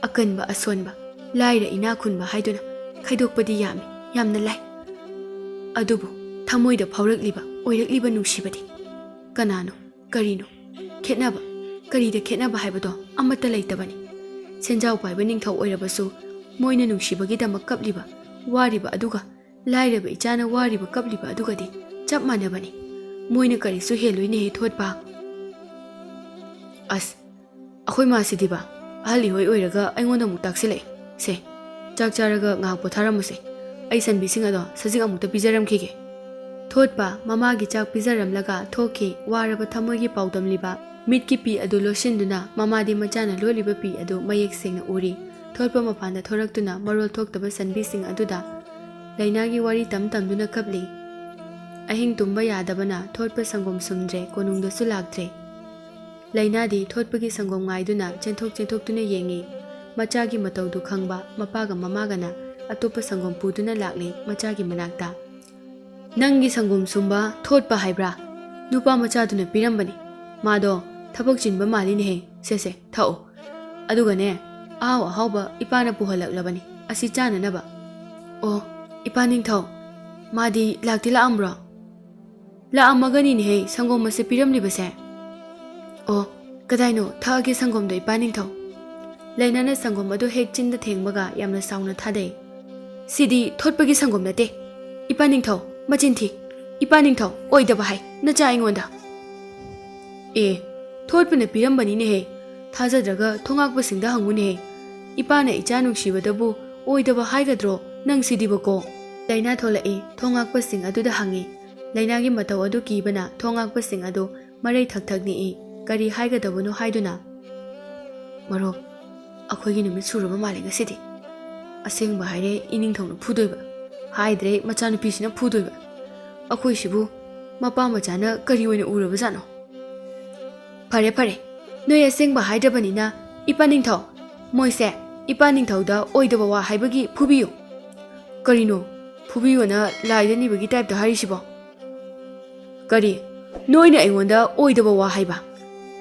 ꯑꯀꯟꯕ ꯑꯁꯣꯟꯕ, ꯂꯥꯏꯔ ꯏꯅꯥ ꯈꯨꯟꯕ ꯍꯥꯏꯗꯨꯅ ꯈꯥꯏꯗꯣꯛꯄꯗꯤ ꯌꯥꯝꯃꯤ, ꯌꯥꯝꯅ ꯂꯥꯏ꯫ ꯑꯗꯨꯕꯨ ꯊꯃꯣꯏꯗ ꯐꯥꯎꯔꯛꯂꯤꯕ, ꯑꯣꯏꯔꯛꯂꯤꯕ ꯅꯨꯡꯁꯤꯕꯗꯤ ꯀꯅꯥꯅꯣ? ꯀꯔꯤꯅꯣ? ꯈꯦꯠꯅꯕ, ꯀꯔꯤꯗ ꯈꯦꯠꯅꯕ ꯍꯥꯏꯕꯗꯣ ꯑꯃꯠꯇ ꯂꯩꯇꯕꯅꯤ꯫ ꯁꯦꯟꯖꯥꯎ ꯄꯥꯏꯕ ꯅꯤꯡꯊꯧ ꯑꯣꯏꯔꯕꯁꯨ ꯃꯣꯏꯅ ꯅꯨꯡꯁꯤꯕꯒꯤꯗꯃꯛ ꯀꯞꯂꯤꯕ, ꯋꯥꯔꯤꯕ ꯑꯗꯨꯒ ꯂꯥꯏꯔꯕ ꯏꯆꯥꯅ ꯋꯥꯔꯤꯕ ꯀꯞꯂꯤꯕ ꯑꯗꯨꯒꯗꯤ ꯆꯞ ꯃꯥꯟꯅꯕꯅꯤ꯫ ꯃꯣꯏꯅ ꯀꯔꯤꯁꯨ ꯍꯦꯜꯂꯣꯏꯅꯦꯍꯦ ꯊꯣꯠꯄ꯫ ꯑꯁ, ꯑꯩꯈꯣꯏ ꯃꯥꯁꯤꯗꯤꯕ, ꯑꯍꯜ ꯏꯍꯣꯏ ꯑꯣꯏꯔꯒ ꯑꯩꯉꯣꯟꯗ ꯑꯃꯨꯛ ꯇꯥꯛꯁꯤꯜꯂꯛꯑꯦ꯫ ꯁꯦ, ꯆꯥꯛ ꯆꯥꯔꯒ ꯉꯥꯏꯍꯥꯛ ꯄꯣꯊꯥꯔꯝꯃꯨꯁꯦ꯫ ꯑꯩ ꯁꯟꯕꯤꯁꯤꯡ ꯑꯗꯣ ꯁꯖꯤꯛ ꯑꯃꯨꯛꯇ ꯄꯤꯖꯔꯝꯈꯤꯒꯦ꯫ ꯊꯣꯠꯄ ꯃꯃꯥꯒꯤ ꯆꯥꯛ ꯄꯤꯖꯔꯝꯂꯒ ꯊꯣꯛꯈꯤ꯫ ꯋꯥꯔꯕ ꯊꯃꯣꯏꯒꯤ ꯄꯥꯎꯗꯝꯂꯤꯕ ꯃꯤꯠꯀꯤ ꯄꯤ ꯑꯗꯨ ꯂꯣꯠꯁꯤꯟꯗꯨꯅ ꯃꯃꯥꯗꯤ ꯃꯆꯥꯅ ꯂꯣꯜꯂꯤꯕ ꯄꯤ ꯑꯗꯨ ꯃꯌꯦꯛ ꯁꯦꯡꯅ ꯎꯔꯤ꯫ ꯊꯣꯠꯄ ꯃꯄꯥꯟꯗ ꯊꯣꯔꯛꯇꯨꯅ ꯃꯔꯣꯜ ꯊꯣꯛꯇꯕ ꯁꯟꯕꯤꯁꯤꯡ ꯑꯗꯨꯗ ꯂꯩꯅꯥꯒꯤ ꯋꯥꯔꯤ ꯇꯝ ꯇꯝꯗꯨꯅ ꯀꯞꯂꯤ꯫ ꯑꯍꯤꯡ ꯇꯨꯝꯕ ꯌꯥꯗꯕꯅ ꯊꯣꯠꯄ ꯁꯪꯒꯣꯝ ꯁꯨꯝꯗ꯭ꯔꯦ, ꯀꯣꯅꯨꯡꯗꯁꯨ ꯂꯥꯛꯇ꯭ꯔꯦ꯫ ꯂꯩꯅꯥꯗꯤ ꯊꯣꯠꯄꯒꯤ ꯁꯪꯒꯣꯝ ꯉꯥꯏꯗꯨꯅ ꯆꯦꯟꯊꯣꯛ ꯆꯦꯟꯊꯣꯛꯇꯨꯅ ꯌꯦꯡꯉꯤ꯫ ꯃꯆꯥꯒꯤ ꯃꯇꯧꯗꯨ ꯈꯪꯕ ꯃꯄꯥꯒ ꯃꯃꯥꯒꯅ ꯑꯇꯣꯞꯄ ꯁꯪꯒꯣꯝ ꯄꯨꯗꯨꯅ ꯂꯥꯛꯂꯤ ꯃꯆꯥꯒꯤ ꯃꯅꯥꯛꯇ꯫ "ꯅꯪꯒꯤ ꯁꯪꯒꯣꯝ ꯁꯨꯝꯕ ꯊꯣꯠꯄ ꯍꯥꯏꯕ꯭ꯔꯥ? ꯅꯨꯄꯥ ꯃꯆꯥꯗꯨꯅ ꯄꯤꯔꯝꯕꯅꯤ꯫ ꯃꯥꯗꯣ ꯊꯕꯛ ꯆꯤꯟꯕ ꯃꯥꯜꯂꯤꯅꯦꯍꯦ꯫ ꯁꯦ ꯁꯦ, ꯊꯛꯑꯣ꯫ ꯑꯗꯨꯒꯅꯦ, ꯑꯍꯥꯎ ꯑꯍꯥꯎꯕ ꯏꯄꯥꯅ ꯄꯨꯍꯜꯂꯛꯂꯕꯅꯤ ꯑꯁꯤ ꯆꯥꯅꯅꯕ꯫" "ꯑꯣ, ꯏꯄꯥ ꯅꯤꯡꯊꯧ, ꯃꯥꯗꯤ ꯂꯥꯛꯇꯤ ꯂꯥꯛꯑꯝꯕ꯭ꯔꯣ?" "ꯂꯥꯛꯑꯝꯃꯒꯅꯤꯅꯦꯍꯦ ꯁꯪꯒꯣꯝ ꯑꯁꯤ ꯄꯤꯔꯝꯂꯤꯕꯁꯦ꯫" "ꯑꯣ, ꯀꯗꯥꯏꯅꯣ, ꯊꯛꯑꯒꯦ ꯁꯪꯒꯣꯝꯗꯣ, ꯏꯄꯥ ꯅꯤꯡꯊꯧ꯫" ꯂꯩꯅꯥꯅ ꯁꯪꯒꯣꯝ ꯑꯗꯨ ꯍꯦꯛ ꯆꯤꯟꯗ ꯊꯦꯡꯕꯒ ꯌꯥꯝꯅ ꯁꯥꯎꯅ ꯊꯥꯗꯩ꯫ "ꯁꯤꯗꯤ ꯊꯣꯠꯄꯒꯤ ꯁꯪꯒꯣꯝ ꯅꯠꯇꯦ꯫ ꯏꯄꯥ ꯅꯤꯡꯊꯧ, ꯃꯆꯤꯟ ꯊꯤ꯫ ꯏꯄꯥ ꯅꯤꯡꯊꯧ, ꯑꯣꯏꯗꯕ ꯍꯥꯏ, ꯅꯆꯥ ꯑꯩꯉꯣꯟꯗ꯫" "ꯑꯦ, ꯊꯣꯠꯄꯅ ꯄꯤꯔꯝꯕꯅꯤꯅꯦꯍꯦ꯫ ꯊꯥꯖꯗ꯭ꯔꯒ ꯊꯣꯉꯥꯛꯄꯁꯤꯡꯗ ꯍꯪꯉꯨꯅꯦꯍꯦ꯫ ꯏꯄꯥꯅ ꯏꯆꯥ ꯅꯨꯡꯁꯤꯕꯗꯕꯨ ꯑꯣꯏꯗꯕ ꯍꯥꯏꯒꯗ꯭ꯔꯣ ꯅꯪ ꯁꯤꯗꯤꯕꯀꯣ?" ꯂꯩꯅꯥ ꯊꯣꯛꯂꯛꯏ꯫ ꯊꯣꯉꯥꯛꯄꯁꯤꯡ ꯑꯗꯨꯗ ꯍꯪꯉꯤ꯫ ꯂꯩꯅꯥꯒꯤ ꯃꯇꯧ ꯑꯗꯨ ꯀꯤꯕꯅ ꯊꯣꯉꯥꯛꯄꯁꯤꯡ ꯑꯗꯨ ꯃꯔꯩ ꯊꯛ ꯊꯛ ꯅꯤꯛꯏ꯫ ꯀꯔꯤ ꯍꯥꯏꯒꯗꯕꯅꯣ ꯍꯥꯏꯗꯨꯅ, "ꯃꯔꯨꯞ, ꯑꯩꯈꯣꯏꯒꯤ ꯅꯨꯃꯤꯠ ꯁꯨꯔꯕ ꯃꯥꯜꯂꯦ ꯉꯁꯤꯗꯤ꯫ ꯑꯁꯦꯡꯕ ꯍꯥꯏꯔꯦ ꯏꯅꯤꯡꯊꯧꯅ ꯐꯨꯗꯣꯏꯕ, ꯍꯥꯏꯗ꯭ꯔꯦ ꯃꯆꯥꯅꯨꯄꯤꯁꯤꯅ ꯐꯨꯗꯣꯏꯕ꯫ ꯑꯩꯈꯣꯏꯁꯤꯕꯨ ꯃꯄꯥ ꯃꯆꯥꯅ ꯀꯔꯤ ꯑꯣꯏꯅ ꯎꯔꯕꯖꯥꯠꯅꯣ?" "ꯐꯔꯦ, ꯐꯔꯦ, ꯅꯣꯏ ꯑꯁꯦꯡꯕ ꯍꯥꯏꯗ꯭ꯔꯕꯅꯤꯅ, ꯏꯄꯥ ꯅꯤꯡꯊꯧ, ꯃꯣꯏꯁꯦ ꯏꯄꯥ ꯅꯤꯡꯊꯧꯗ ꯑꯣꯏꯗꯕ ꯋꯥ ꯍꯥꯏꯕꯒꯤ ꯐꯨꯕꯤꯌꯨ꯫ ꯀꯔꯤꯅꯣ? ꯐꯨꯕꯤꯌꯨꯅ ꯂꯥꯏꯗ ꯅꯤꯕꯒꯤ ꯇꯥꯏꯞꯇ ꯍꯥꯏꯔꯤꯁꯤꯕꯣ? ꯀꯔꯤ? ꯅꯣꯏꯅ ꯑꯩꯉꯣꯟꯗ ꯑꯣꯏꯗꯕ ꯋꯥ ꯍꯥꯏꯕ?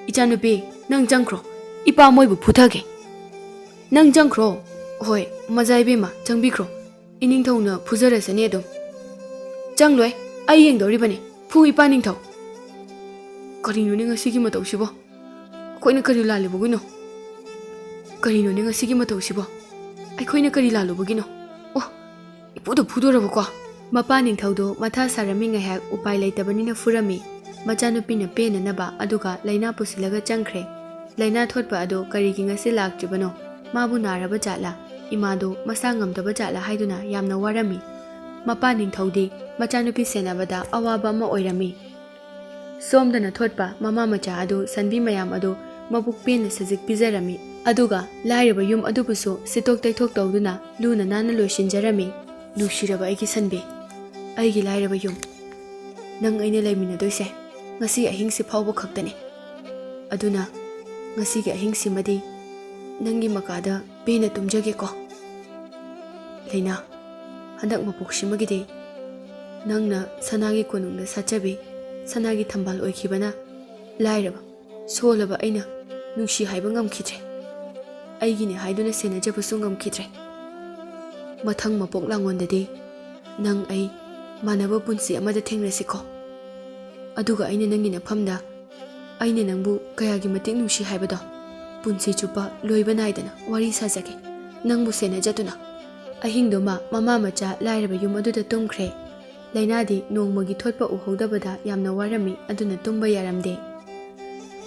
ꯏꯆꯥꯅꯨꯄꯤ, ꯅꯪ ꯆꯪꯈ꯭ꯔꯣ꯫ ꯏꯄꯥ ꯃꯣꯏꯕꯨ ꯐꯨꯊꯒꯦ꯫ ꯅꯪ ꯆꯪꯈ꯭ꯔꯣ꯫ ꯍꯣꯏ, ꯃꯖꯥ ꯏꯕꯦꯝꯃ, ꯆꯪꯕꯤꯈ꯭ꯔꯣ꯫ ꯏꯅꯤꯡꯊꯧꯅ ꯐꯨꯖꯔꯁꯅꯤ ꯑꯗꯨꯝ꯫ ꯆꯪꯂꯣꯏ, ꯑꯩ ꯌꯦꯡꯗꯧꯔꯤꯕꯅꯤ꯫ ꯐꯨ, ꯏꯄꯥ ꯅꯤꯡꯊꯧ꯫ ꯀꯔꯤꯅꯣꯅꯦ ꯉꯁꯤꯒꯤ ꯃꯇꯧꯁꯤꯕꯣ? ꯑꯩꯈꯣꯏꯅ ꯀꯔꯤ ꯂꯥꯜꯂꯨꯕꯒꯤꯅꯣ? ꯀꯔꯤꯅꯣꯅꯦ ꯉꯁꯤꯒꯤ ꯃꯇꯧꯁꯤꯕꯣ? ꯑꯩꯈꯣꯏꯅ ꯀꯔꯤ ꯂꯥꯜꯂꯨꯕꯒꯤꯅꯣ? ꯑꯣ, ꯏꯄꯨꯗ ꯐꯨꯗꯣꯔꯕꯀꯣ? ꯃꯄꯥ ꯅꯤꯡꯊꯧꯗꯣ ꯃꯊꯥ ꯁꯥꯔꯝꯃꯤ ꯉꯥꯏꯍꯥꯛ, ꯎꯄꯥꯏ ꯂꯩꯇꯕꯅꯤꯅ ꯐꯨꯔꯝꯃꯤ꯫ ꯃꯆꯥꯅꯨꯄꯤꯅ ꯄꯦꯟꯅꯅꯕ ꯑꯗꯨꯒ ꯂꯥꯏꯅꯥ ꯄꯨꯁꯤꯜꯂꯒ ꯆꯪꯈ꯭ꯔꯦ꯫ ꯂꯥꯏꯅꯥ ꯊꯣꯠꯄ ꯑꯗꯣ ꯀꯔꯤꯒꯤ ꯉꯁꯤ ꯂꯥꯛꯇ꯭ꯔꯤꯕꯅꯣ? ꯃꯥꯕꯨ ꯅꯥꯔꯕ ꯖꯥꯠꯂꯥ? ꯏꯃꯥꯗꯣ ꯃꯁꯥ ꯉꯝꯗꯕ ꯖꯥꯠꯂꯥ ꯍꯥꯏꯗꯨꯅ ꯌꯥꯝꯅ ꯋꯥꯔꯝꯃꯤ꯫ ꯃꯄꯥ ꯅꯤꯡꯊꯧꯗꯤ ꯃꯆꯥꯅꯨꯄꯤ ꯁꯦꯟꯅꯕꯗ ꯑꯋꯥꯕ ꯑꯃ ꯑꯣꯏꯔꯝꯃꯤ꯫ ꯁꯣꯝꯗꯅ ꯊꯣꯠꯄ ꯃꯃꯥ ꯃꯆꯥ ꯑꯗꯨ ꯁꯟꯕꯤ ꯃꯌꯥꯝ ꯑꯗꯨ ꯃꯕꯨꯛ ꯄꯦꯟꯅ ꯁꯖꯤꯛ ꯄꯤꯖꯔꯝꯃꯤ꯫ ꯑꯗꯨꯒ ꯂꯥꯏꯔꯕ ꯌꯨꯝ ꯑꯗꯨꯕꯨꯁꯨ ꯁꯤꯠꯇꯣꯛ ꯇꯩꯊꯣꯛ ꯇꯧꯗꯨꯅ ꯂꯨꯅ ꯅꯥꯟꯅ ꯂꯣꯏꯁꯤꯟꯖꯔꯝꯃꯤ꯫ ꯅꯨꯡꯁꯤꯔꯕ ꯑꯩꯒꯤ ꯁꯟꯕꯤ, ꯑꯩꯒꯤ ꯂꯥꯏꯔꯕ ꯌꯨꯝ, ꯅꯪ ꯑꯩꯅ ꯂꯩꯃꯤꯟꯅꯗꯣꯏꯁꯦ ꯉꯁꯤ ꯑꯍꯤꯡꯁꯤ ꯐꯥꯎꯕ ꯈꯛꯇꯅꯤ꯫ ꯑꯗꯨꯅ ꯉꯁꯤꯒꯤ ꯑꯍꯤꯡꯁꯤꯃꯗꯤ ꯅꯪꯒꯤ ꯃꯀꯥꯗ ꯄꯦꯟꯅ ꯇꯨꯝꯖꯒꯦꯀꯣ꯫ ꯂꯩꯅꯥ, ꯍꯟꯗꯛ ꯃꯄꯣꯛꯁꯤꯃꯒꯤꯗꯤ ꯅꯪꯅ ꯁꯅꯥꯒꯤ ꯀꯣꯅꯨꯡꯗ ꯁꯥꯠꯆꯕꯤ, ꯁꯅꯥꯒꯤ ꯊꯝꯕꯥꯜ ꯑꯣꯏꯈꯤꯕꯅ ꯂꯥꯏꯔꯕ, ꯁꯣꯜꯂꯕ ꯑꯩꯅ ꯅꯨꯡꯁꯤ ꯍꯥꯏꯕ ꯉꯝꯈꯤꯗ꯭ꯔꯦ꯫ ꯑꯩꯒꯤꯅꯦ ꯍꯥꯏꯗꯨꯅ ꯁꯦꯟꯅꯖꯕꯁꯨ ꯉꯝꯈꯤꯗ꯭ꯔꯦ꯫ ꯃꯊꯪ ꯃꯄꯣꯛ ꯂꯥꯡꯉꯣꯟꯗꯗꯤ ꯅꯪ ꯑꯩ ꯃꯥꯟꯅꯕ ꯄꯨꯟꯁꯤ ꯑꯃꯗ ꯊꯦꯡꯅꯁꯤꯀꯣ꯫ ꯑꯗꯨꯒ ꯑꯩꯅ ꯅꯪꯒꯤ ꯅꯐꯝꯗ ꯑꯩꯅ ꯅꯪꯕꯨ ꯀꯌꯥꯒꯤ ꯃꯇꯤꯛ ꯅꯨꯡꯁꯤ ꯍꯥꯏꯕꯗꯣ ꯄꯨꯟꯁꯤ ꯆꯨꯞꯄ ꯂꯣꯏꯕ ꯅꯥꯏꯗꯅ ꯋꯥꯔꯤ ꯁꯥꯖꯒꯦ, ꯅꯪꯕꯨ ꯁꯦꯟꯅꯖꯗꯨꯅ꯫ ꯑꯍꯤꯡꯗꯨꯃ ꯃꯃꯥ ꯃꯆꯥ ꯂꯥꯏꯔꯕ ꯌꯨꯝ ꯑꯗꯨꯗ ꯇꯨꯝꯈ꯭ꯔꯦ꯫ ꯂꯩꯅꯥꯗꯤ ꯅꯣꯡꯃꯒꯤ ꯊꯣꯠꯄ ꯎꯍꯧꯗꯕꯗ ꯌꯥꯝꯅ ꯋꯥꯔꯝꯃꯤ, ꯑꯗꯨꯅ ꯇꯨꯝꯕ ꯌꯥꯔꯝꯗꯦ꯫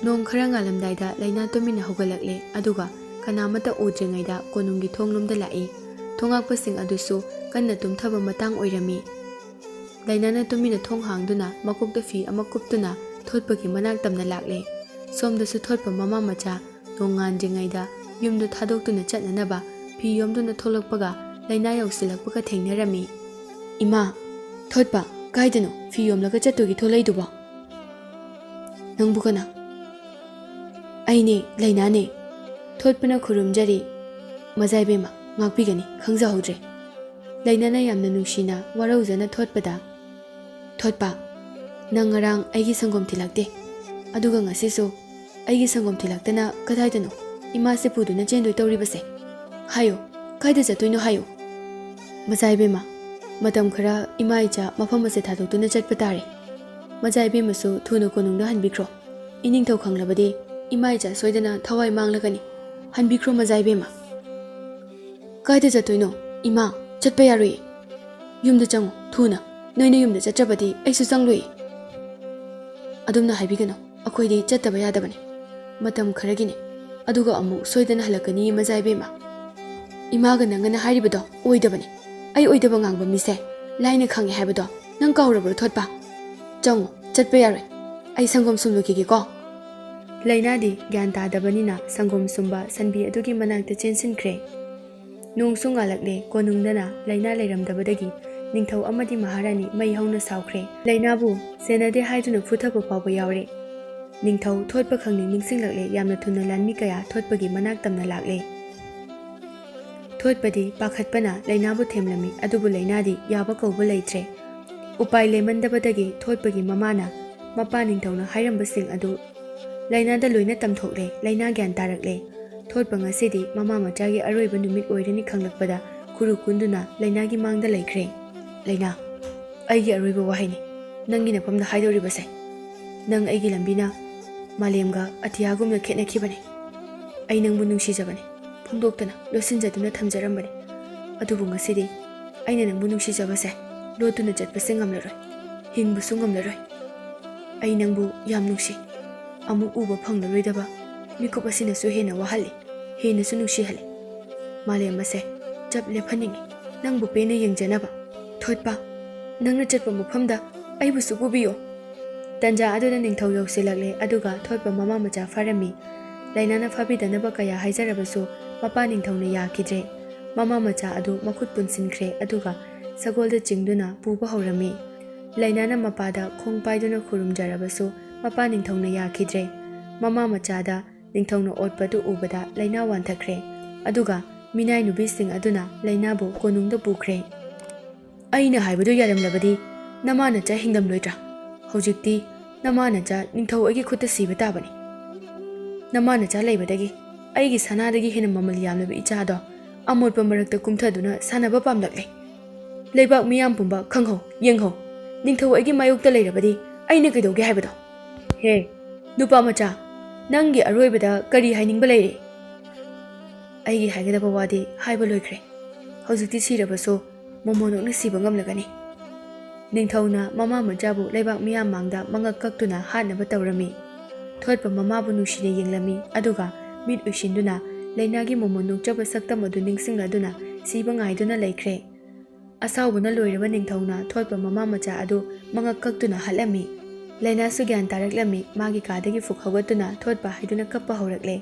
ꯅꯣꯡ ꯈꯔ ꯉꯥꯜꯂꯝꯗꯥꯏꯗ ꯂꯩꯅꯥ ꯇꯨꯃꯤꯟꯅ ꯍꯧꯒꯠꯂꯛꯂꯦ, ꯑꯗꯨꯒ ꯀꯅꯥꯃꯠꯇ ꯎꯗ꯭ꯔꯤꯉꯩꯗ ꯀꯣꯅꯨꯡꯒꯤ ꯊꯣꯡꯂꯣꯝꯗ ꯂꯥꯛꯏ꯫ ꯊꯣꯉꯥꯛꯄꯁꯤꯡ ꯑꯗꯨꯁꯨ ꯀꯟꯅ ꯇꯨꯝꯊꯕ ꯃꯇꯥꯡ ꯑꯣꯏꯔꯝꯃꯤ꯫ ꯂꯩꯅꯥꯅ ꯇꯨꯃꯤꯟꯅ ꯊꯣꯡ ꯍꯥꯡꯗꯨꯅ ꯃꯀꯣꯛꯇ ꯐꯤ ꯑꯃ ꯀꯨꯞꯇꯨꯅ ꯊꯣꯠꯄꯒꯤ ꯃꯅꯥꯛ ꯇꯝꯅ ꯂꯥꯛꯂꯦ꯫ ꯁꯣꯝꯗꯁꯨ ꯊꯣꯠꯄ ꯃꯃꯥ ꯃꯆꯥ ꯅꯣꯡꯉꯥꯟꯗ꯭ꯔꯤꯉꯩꯗ ꯌꯨꯝꯗꯨ ꯊꯥꯗꯣꯛꯇꯨꯅ ꯆꯠꯅꯅꯕ ꯐꯤ ꯌꯣꯝꯗꯨꯅ ꯊꯣꯛꯂꯛꯄꯒ ꯂꯩꯅꯥ ꯌꯧꯁꯤꯜꯂꯛꯄꯒ ꯊꯦꯡꯅꯔꯝꯃꯤ꯫ "ꯏꯃꯥ, ꯊꯣꯠꯄ, ꯀꯥꯏꯗꯅꯣ ꯐꯤ ꯌꯣꯝꯂꯒ ꯆꯠꯇꯨꯒꯤ ꯊꯣꯛꯂꯛꯏꯗꯨꯕꯣ? ꯅꯪꯕꯨ ꯀꯅꯥ?" "ꯑꯩꯅꯦ, ꯂꯩꯅꯥꯅꯦ꯫ ꯊꯣꯠꯄꯅ ꯈꯨꯔꯨꯝꯖꯔꯤ꯫ ꯃꯖꯥ ꯏꯕꯦꯝꯃ, ꯉꯥꯛꯄꯤꯒꯅꯤ, ꯈꯪꯖꯍꯧꯗ꯭ꯔꯦ꯫" ꯂꯩꯅꯥꯅ ꯌꯥꯝꯅ ꯅꯨꯡꯁꯤꯅ ꯋꯥꯔꯧꯖꯅ ꯊꯣꯠꯄꯗ, "ꯊꯣꯠꯄ, ꯅꯪ ꯉꯔꯥꯡ ꯑꯩꯒꯤ ꯁꯪꯒꯣꯝ ꯊꯤꯜꯂꯛꯇꯦ, ꯑꯗꯨꯒ ꯉꯁꯤꯁꯨ ꯑꯩꯒꯤ ꯁꯪꯒꯣꯝ ꯊꯤꯜꯂꯛꯇꯅ ꯀꯗꯥꯏꯗꯅꯣ ꯏꯃꯥꯁꯦ ꯄꯨꯗꯨꯅ ꯆꯦꯟꯗꯣꯏ ꯇꯧꯔꯤꯕꯁꯦ? ꯍꯥꯏꯌꯣ, ꯀꯥꯏꯗ ꯆꯠꯇꯣꯏꯅꯣ ꯍꯥꯏꯌꯣ꯫" "ꯃꯖꯥ ꯏꯕꯦꯝꯃ, ꯃꯇꯝ ꯈꯔ ꯏꯃꯥ ꯏꯆꯥ ꯃꯐꯝ ꯑꯁꯦ ꯊꯥꯗꯣꯛꯇꯨꯅ ꯆꯠꯄ ꯇꯥꯔꯦ꯫ ꯃꯖꯥ ꯏꯕꯦꯝꯃꯁꯨ ꯊꯨꯅ ꯀꯣꯅꯨꯡꯗ ꯍꯟꯕꯤꯈ꯭ꯔꯣ꯫ ꯏꯅꯤꯡꯊꯧ ꯈꯪꯂꯕꯗꯤ ꯏꯃꯥ ꯏꯆꯥ ꯁꯣꯏꯗꯅ ꯊꯋꯥꯏ ꯃꯥꯡꯂꯒꯅꯤ꯫ ꯍꯟꯕꯤꯈ꯭ꯔꯣ ꯃꯖꯥ ꯏꯕꯦꯝꯃ꯫" "ꯀꯥꯏꯗ ꯆꯠꯇꯣꯏꯅꯣ? ꯏꯃꯥ, ꯆꯠꯄ ꯌꯥꯔꯣꯏꯌꯦ꯫ ꯌꯨꯝꯗ ꯆꯪꯉꯨ, ꯊꯨꯅ꯫ ꯅꯣꯏꯅ ꯌꯨꯝꯗ ꯆꯠꯇ꯭ꯔꯕꯗꯤ ꯑꯩꯁꯨ ꯆꯪꯂꯣꯏꯌꯦ꯫" "ꯑꯗꯨꯝꯅ ꯍꯥꯏꯕꯤꯒꯅꯨ, ꯑꯩꯈꯣꯏꯗꯤ ꯆꯠꯇꯕ ꯌꯥꯗꯕꯅꯤ꯫ ꯃꯇꯝ ꯈꯔꯒꯤꯅꯤ, ꯑꯗꯨꯒ ꯑꯃꯨꯛ ꯁꯣꯏꯗꯅ ꯍꯜꯂꯛꯀꯅꯤ ꯃꯖꯥ ꯏꯕꯦꯝꯃ꯫" "ꯏꯃꯥꯒ ꯅꯪꯒꯅ ꯍꯥꯏꯔꯤꯕꯗꯣ ꯑꯣꯏꯗꯕꯅꯤ꯫ ꯑꯩ ꯑꯣꯏꯗꯕ ꯉꯥꯡꯕ ꯃꯤꯁꯦ ꯂꯥꯏꯅ ꯈꯪꯉꯦ ꯍꯥꯏꯕꯗꯣ ꯅꯪ ꯀꯥꯎꯔꯕ꯭ꯔꯣ ꯊꯣꯠꯄ? ꯆꯪꯉꯨ, ꯆꯠꯄ ꯌꯥꯔꯣꯏ꯫ ꯑꯩ ꯁꯪꯒꯣꯝ ꯁꯨꯝꯂꯨꯈꯤꯒꯦꯀꯣ꯫" ꯂꯩꯅꯥꯗꯤ ꯒ꯭ꯌꯥꯟ ꯇꯥꯗꯕꯅꯤꯅ ꯁꯪꯒꯣꯝ ꯁꯨꯝꯕ ꯁꯟꯕꯤ ꯑꯗꯨꯒꯤ ꯃꯅꯥꯛꯇ ꯆꯦꯟꯁꯤꯟꯈ꯭ꯔꯦ꯫ ꯅꯣꯡꯁꯨ ꯉꯥꯜꯂꯛꯂꯦ꯫ ꯀꯣꯅꯨꯡꯗꯅ ꯂꯩꯅꯥ ꯂꯩꯔꯝꯗꯕꯗꯒꯤ ꯅꯤꯡꯊꯧ ꯑꯃꯗꯤ ꯃꯍꯥꯔꯥꯅꯤ ꯃꯩ ꯍꯧꯅ ꯁꯥꯎꯈ꯭ꯔꯦ꯫ ꯂꯩꯅꯥꯕꯨ ꯁꯦꯟꯅꯗꯦ ꯍꯥꯏꯗꯨꯅ ꯐꯨꯊꯕ ꯐꯥꯎꯕ ꯌꯥꯎꯔꯦ꯫ ꯅꯤꯡꯊꯧ ꯊꯣꯠꯄ ꯈꯪꯅꯤꯡ ꯅꯤꯡꯁꯤꯡꯂꯛꯂꯦ꯫ ꯌꯥꯝꯅ ꯊꯨꯅ ꯂꯥꯟꯃꯤ ꯀꯌꯥ ꯊꯣꯠꯄꯒꯤ ꯃꯅꯥꯛ ꯇꯝꯅ ꯂꯥꯛꯂꯦ꯫ ꯊꯣꯠꯄꯗꯤ ꯄꯥꯈꯠꯄꯅ ꯂꯩꯅꯥꯕꯨ ꯊꯦꯝꯂꯝꯃꯤ, ꯑꯗꯨꯕꯨ ꯂꯩꯅꯥꯗꯤ ꯌꯥꯕ ꯀꯧꯕ ꯂꯩꯇ꯭ꯔꯦ꯫ ꯎꯄꯥꯏ ꯂꯩꯃꯟꯗꯕꯗꯒꯤ ꯊꯣꯠꯄꯒꯤ ꯃꯃꯥꯅ ꯃꯄꯥ ꯅꯤꯡꯊꯧꯅ ꯍꯥꯏꯔꯝꯕꯁꯤꯡ ꯑꯗꯨ ꯂꯩꯅꯥꯗ ꯂꯣꯏꯅ ꯇꯝꯊꯣꯛꯂꯦ꯫ ꯂꯩꯅꯥ ꯒ꯭ꯌꯥꯟ ꯇꯥꯔꯛꯂꯦ꯫ ꯊꯣꯠꯄ ꯉꯁꯤꯗꯤ ꯃꯃꯥ ꯃꯆꯥꯒꯤ ꯑꯔꯣꯏꯕ ꯅꯨꯃꯤꯠ ꯑꯣꯏꯔꯅꯤ ꯈꯪꯂꯛꯄꯗ ꯈꯨꯔꯨ ꯀꯨꯟꯗꯨꯅ ꯂꯩꯅꯥꯒꯤ ꯃꯥꯡꯗ ꯂꯩꯈ꯭ꯔꯦ꯫ "ꯂꯩꯅꯥ, ꯑꯩꯒꯤ ꯑꯔꯣꯏꯕ ꯋꯥꯍꯩꯅꯤ꯫ ꯅꯪꯒꯤ ꯅꯐꯝꯗ ꯍꯥꯏꯗꯧꯔꯤꯕꯁꯦ꯫ ꯅꯪ ꯑꯩꯒꯤ ꯂꯝꯕꯤꯅ ꯃꯥꯂꯦꯝꯒ ꯑꯇꯤꯌꯥꯒꯨꯝꯅ ꯈꯦꯠꯅꯈꯤꯕꯅꯤ꯫ ꯑꯩ ꯅꯪꯕꯨ ꯅꯨꯡꯁꯤꯖꯕꯅꯤ꯫ ꯐꯣꯡꯗꯣꯛꯇꯅ ꯂꯣꯠꯁꯤꯟꯖꯗꯨꯅ ꯊꯝꯖꯔꯝꯕꯅꯤ꯫ ꯑꯗꯨꯕꯨ ꯉꯁꯤꯗꯤ ꯑꯩꯅ ꯅꯪꯕꯨ ꯅꯨꯡꯁꯤꯖꯕꯁꯦ ꯂꯣꯠꯇꯨꯅ ꯆꯠꯄꯁꯦ ꯉꯝꯂꯔꯣꯏ꯫ ꯍꯤꯡꯕꯁꯨ ꯉꯝꯂꯔꯣꯏ꯫ ꯑꯩ ꯅꯪꯕꯨ ꯌꯥꯝ ꯅꯨꯡꯁꯤ꯫ ꯑꯃꯨꯛ ꯎꯕ ꯐꯪꯂꯔꯣꯏꯗꯕ ꯃꯤꯀꯨꯞ ꯑꯁꯤꯅꯁꯨ ꯍꯦꯟꯅ ꯋꯥꯍꯜꯂꯤ, ꯍꯦꯟꯅꯁꯨ ꯅꯨꯡꯁꯤꯍꯜꯂꯤ꯫ ꯃꯥꯂꯦꯝ ꯑꯁꯦ ꯆꯞ ꯂꯦꯞꯍꯟꯅꯤꯡꯉꯤ, ꯅꯪꯕꯨ ꯄꯦꯟꯅ ꯌꯦꯡꯖꯅꯕ꯫ ꯊꯣꯠꯄ, ꯅꯪꯅ ꯆꯠꯄ ꯃꯐꯝꯗ ꯑꯩꯕꯨꯁꯨ ꯄꯨꯕꯤꯌꯨ꯫" ꯇꯟꯖꯥ ꯑꯗꯨꯗ ꯅꯤꯡꯊꯧ ꯌꯧꯁꯤꯜꯂꯛꯂꯦ, ꯑꯗꯨꯒ ꯊꯣꯠꯄ ꯃꯃꯥ ꯃꯆꯥ ꯐꯥꯔꯝꯃꯤ꯫ ꯂꯩꯅꯥꯅ ꯐꯥꯕꯤꯗꯅꯕ ꯀꯌꯥ ꯍꯥꯏꯖꯔꯕꯁꯨ ꯃꯄꯥ ꯅꯤꯡꯊꯧꯅ ꯌꯥꯈꯤꯗ꯭ꯔꯦ꯫ ꯃꯃꯥ ꯃꯆꯥ ꯑꯗꯨ ꯃꯈꯨꯠ ꯄꯨꯟꯁꯤꯟꯈ꯭ꯔꯦ, ꯑꯗꯨꯒ ꯁꯒꯣꯜꯗ ꯆꯤꯡꯗꯨꯅ ꯄꯨꯕ ꯍꯧꯔꯝꯃꯤ꯫ ꯂꯩꯅꯥꯅ ꯃꯄꯥꯗ ꯈꯣꯡ ꯄꯥꯏꯗꯨꯅ ꯈꯨꯔꯨꯝꯖꯔꯕꯁꯨ ꯃꯄꯥ ꯅꯤꯡꯊꯧꯅ ꯌꯥꯈꯤꯗ꯭ꯔꯦ꯫ ꯃꯃꯥ ꯃꯆꯥꯗ ꯅꯤꯡꯊꯧꯅ ꯑꯣꯠꯄꯗꯨ ꯎꯕꯗ ꯂꯩꯅꯥ ꯋꯥꯟꯊꯈ꯭ꯔꯦ꯫ ꯑꯗꯨꯒ ꯃꯤꯅꯥꯏ ꯅꯨꯄꯤꯁꯤꯡ ꯑꯗꯨꯅ ꯂꯩꯅꯥꯕꯨ ꯀꯣꯅꯨꯡꯗ ꯄꯨꯈ꯭ꯔꯦ꯫ "ꯑꯩꯅ ꯍꯥꯏꯕꯗꯨ ꯌꯥꯔꯝꯂꯕꯗꯤ ꯅꯃꯥꯅꯆꯥ ꯍꯤꯡꯂꯝꯂꯣꯏꯗ꯭ꯔꯥ? ꯍꯧꯖꯤꯛꯇꯤ ꯅꯃꯥꯅꯆꯥ ꯅꯤꯡꯊꯧ ꯑꯩꯒꯤ ꯈꯨꯠꯇ ꯁꯤꯕ ꯇꯥꯕꯅꯤ꯫ ꯅꯃꯥꯅꯆꯥ ꯂꯩꯕꯗꯒꯤ ꯑꯩꯒꯤ ꯁꯅꯥꯗꯒꯤ ꯍꯦꯟꯅ ꯃꯃꯜ ꯌꯥꯝꯂꯕ ꯏꯆꯥꯗꯣ ꯑꯃꯣꯠꯄ ꯃꯔꯛꯇ ꯀꯨꯝꯊꯗꯨꯅ ꯁꯥꯟꯅꯕ ꯄꯥꯝꯂꯛꯂꯦ꯫ ꯂꯩꯕꯥꯛ ꯃꯤꯌꯥꯝ ꯄꯨꯝꯕ ꯈꯪꯍꯧ, ꯌꯦꯡꯍꯧ꯫ ꯅꯤꯡꯊꯧ ꯑꯩꯒꯤ ꯃꯥꯌꯣꯛꯇ ꯂꯩꯔꯕꯗꯤ ꯑꯩꯅ ꯀꯩꯗꯧꯒꯦ ꯍꯥꯏꯕꯗꯣ? ꯍꯦ, ꯅꯨꯄꯥ ꯃꯆꯥ, ꯅꯪꯒꯤ ꯑꯔꯣꯏꯕꯗ ꯀꯔꯤ ꯍꯥꯏꯅꯤꯡꯕ ꯂꯩꯔꯤ?" "ꯑꯩꯒꯤ ꯍꯥꯏꯒꯗꯕ ꯋꯥꯗꯤ ꯍꯥꯏꯕ ꯂꯣꯏꯈ꯭ꯔꯦ꯫ ꯍꯧꯖꯤꯛꯇꯤ ꯁꯤꯔꯕꯁꯨ ꯃꯣꯃꯣꯅꯣꯛꯅ ꯁꯤꯕ ꯉꯝꯂꯒꯅꯤ꯫" ꯅꯤꯡꯊꯧꯅ ꯃꯃꯥ ꯃꯆꯥꯕꯨ ꯂꯩꯕꯥꯛ ꯃꯤꯌꯥꯝ ꯃꯥꯡꯗ ꯃꯉꯛ ꯀꯛꯇꯨꯅ ꯍꯥꯠꯅꯕ ꯇꯧꯔꯝꯃꯤ꯫ ꯊꯣꯠꯄ ꯃꯃꯥꯕꯨ ꯅꯨꯡꯁꯤꯅ ꯌꯦꯡꯂꯝꯃꯤ, ꯑꯗꯨꯒ ꯃꯤꯠ ꯎꯏꯁꯤꯟꯗꯨꯅ ꯂꯩꯅꯥꯒꯤ ꯃꯣꯃꯣꯟ ꯅꯣꯛꯆꯕ ꯁꯛꯇꯝ ꯑꯗꯨ ꯅꯤꯡꯁꯤꯡꯂꯗꯨꯅ ꯁꯤꯕ ꯉꯥꯏꯗꯨꯅ ꯂꯩꯈ꯭ꯔꯦ꯫ ꯑꯁꯥꯎꯕꯅ ꯂꯣꯏꯔꯕ ꯅꯤꯡꯊꯧꯅ ꯊꯣꯠꯄ ꯃꯃꯥ ꯃꯆꯥ ꯑꯗꯨ ꯃꯉꯛ ꯀꯛꯇꯨꯅ ꯍꯥꯠꯂꯝꯃꯤ꯫ ꯂꯩꯅꯥꯁꯨ ꯒ꯭ꯌꯥꯟ ꯇꯥꯔꯛꯂꯝꯃꯤ, ꯃꯥꯒꯤ ꯀꯥꯗꯒꯤ ꯐꯨꯛ ꯍꯧꯒꯠꯇꯨꯅ ꯊꯣꯠꯄ ꯍꯥꯏꯗꯨꯅ ꯀꯞꯄ ꯍꯧꯔꯛꯂꯦ꯫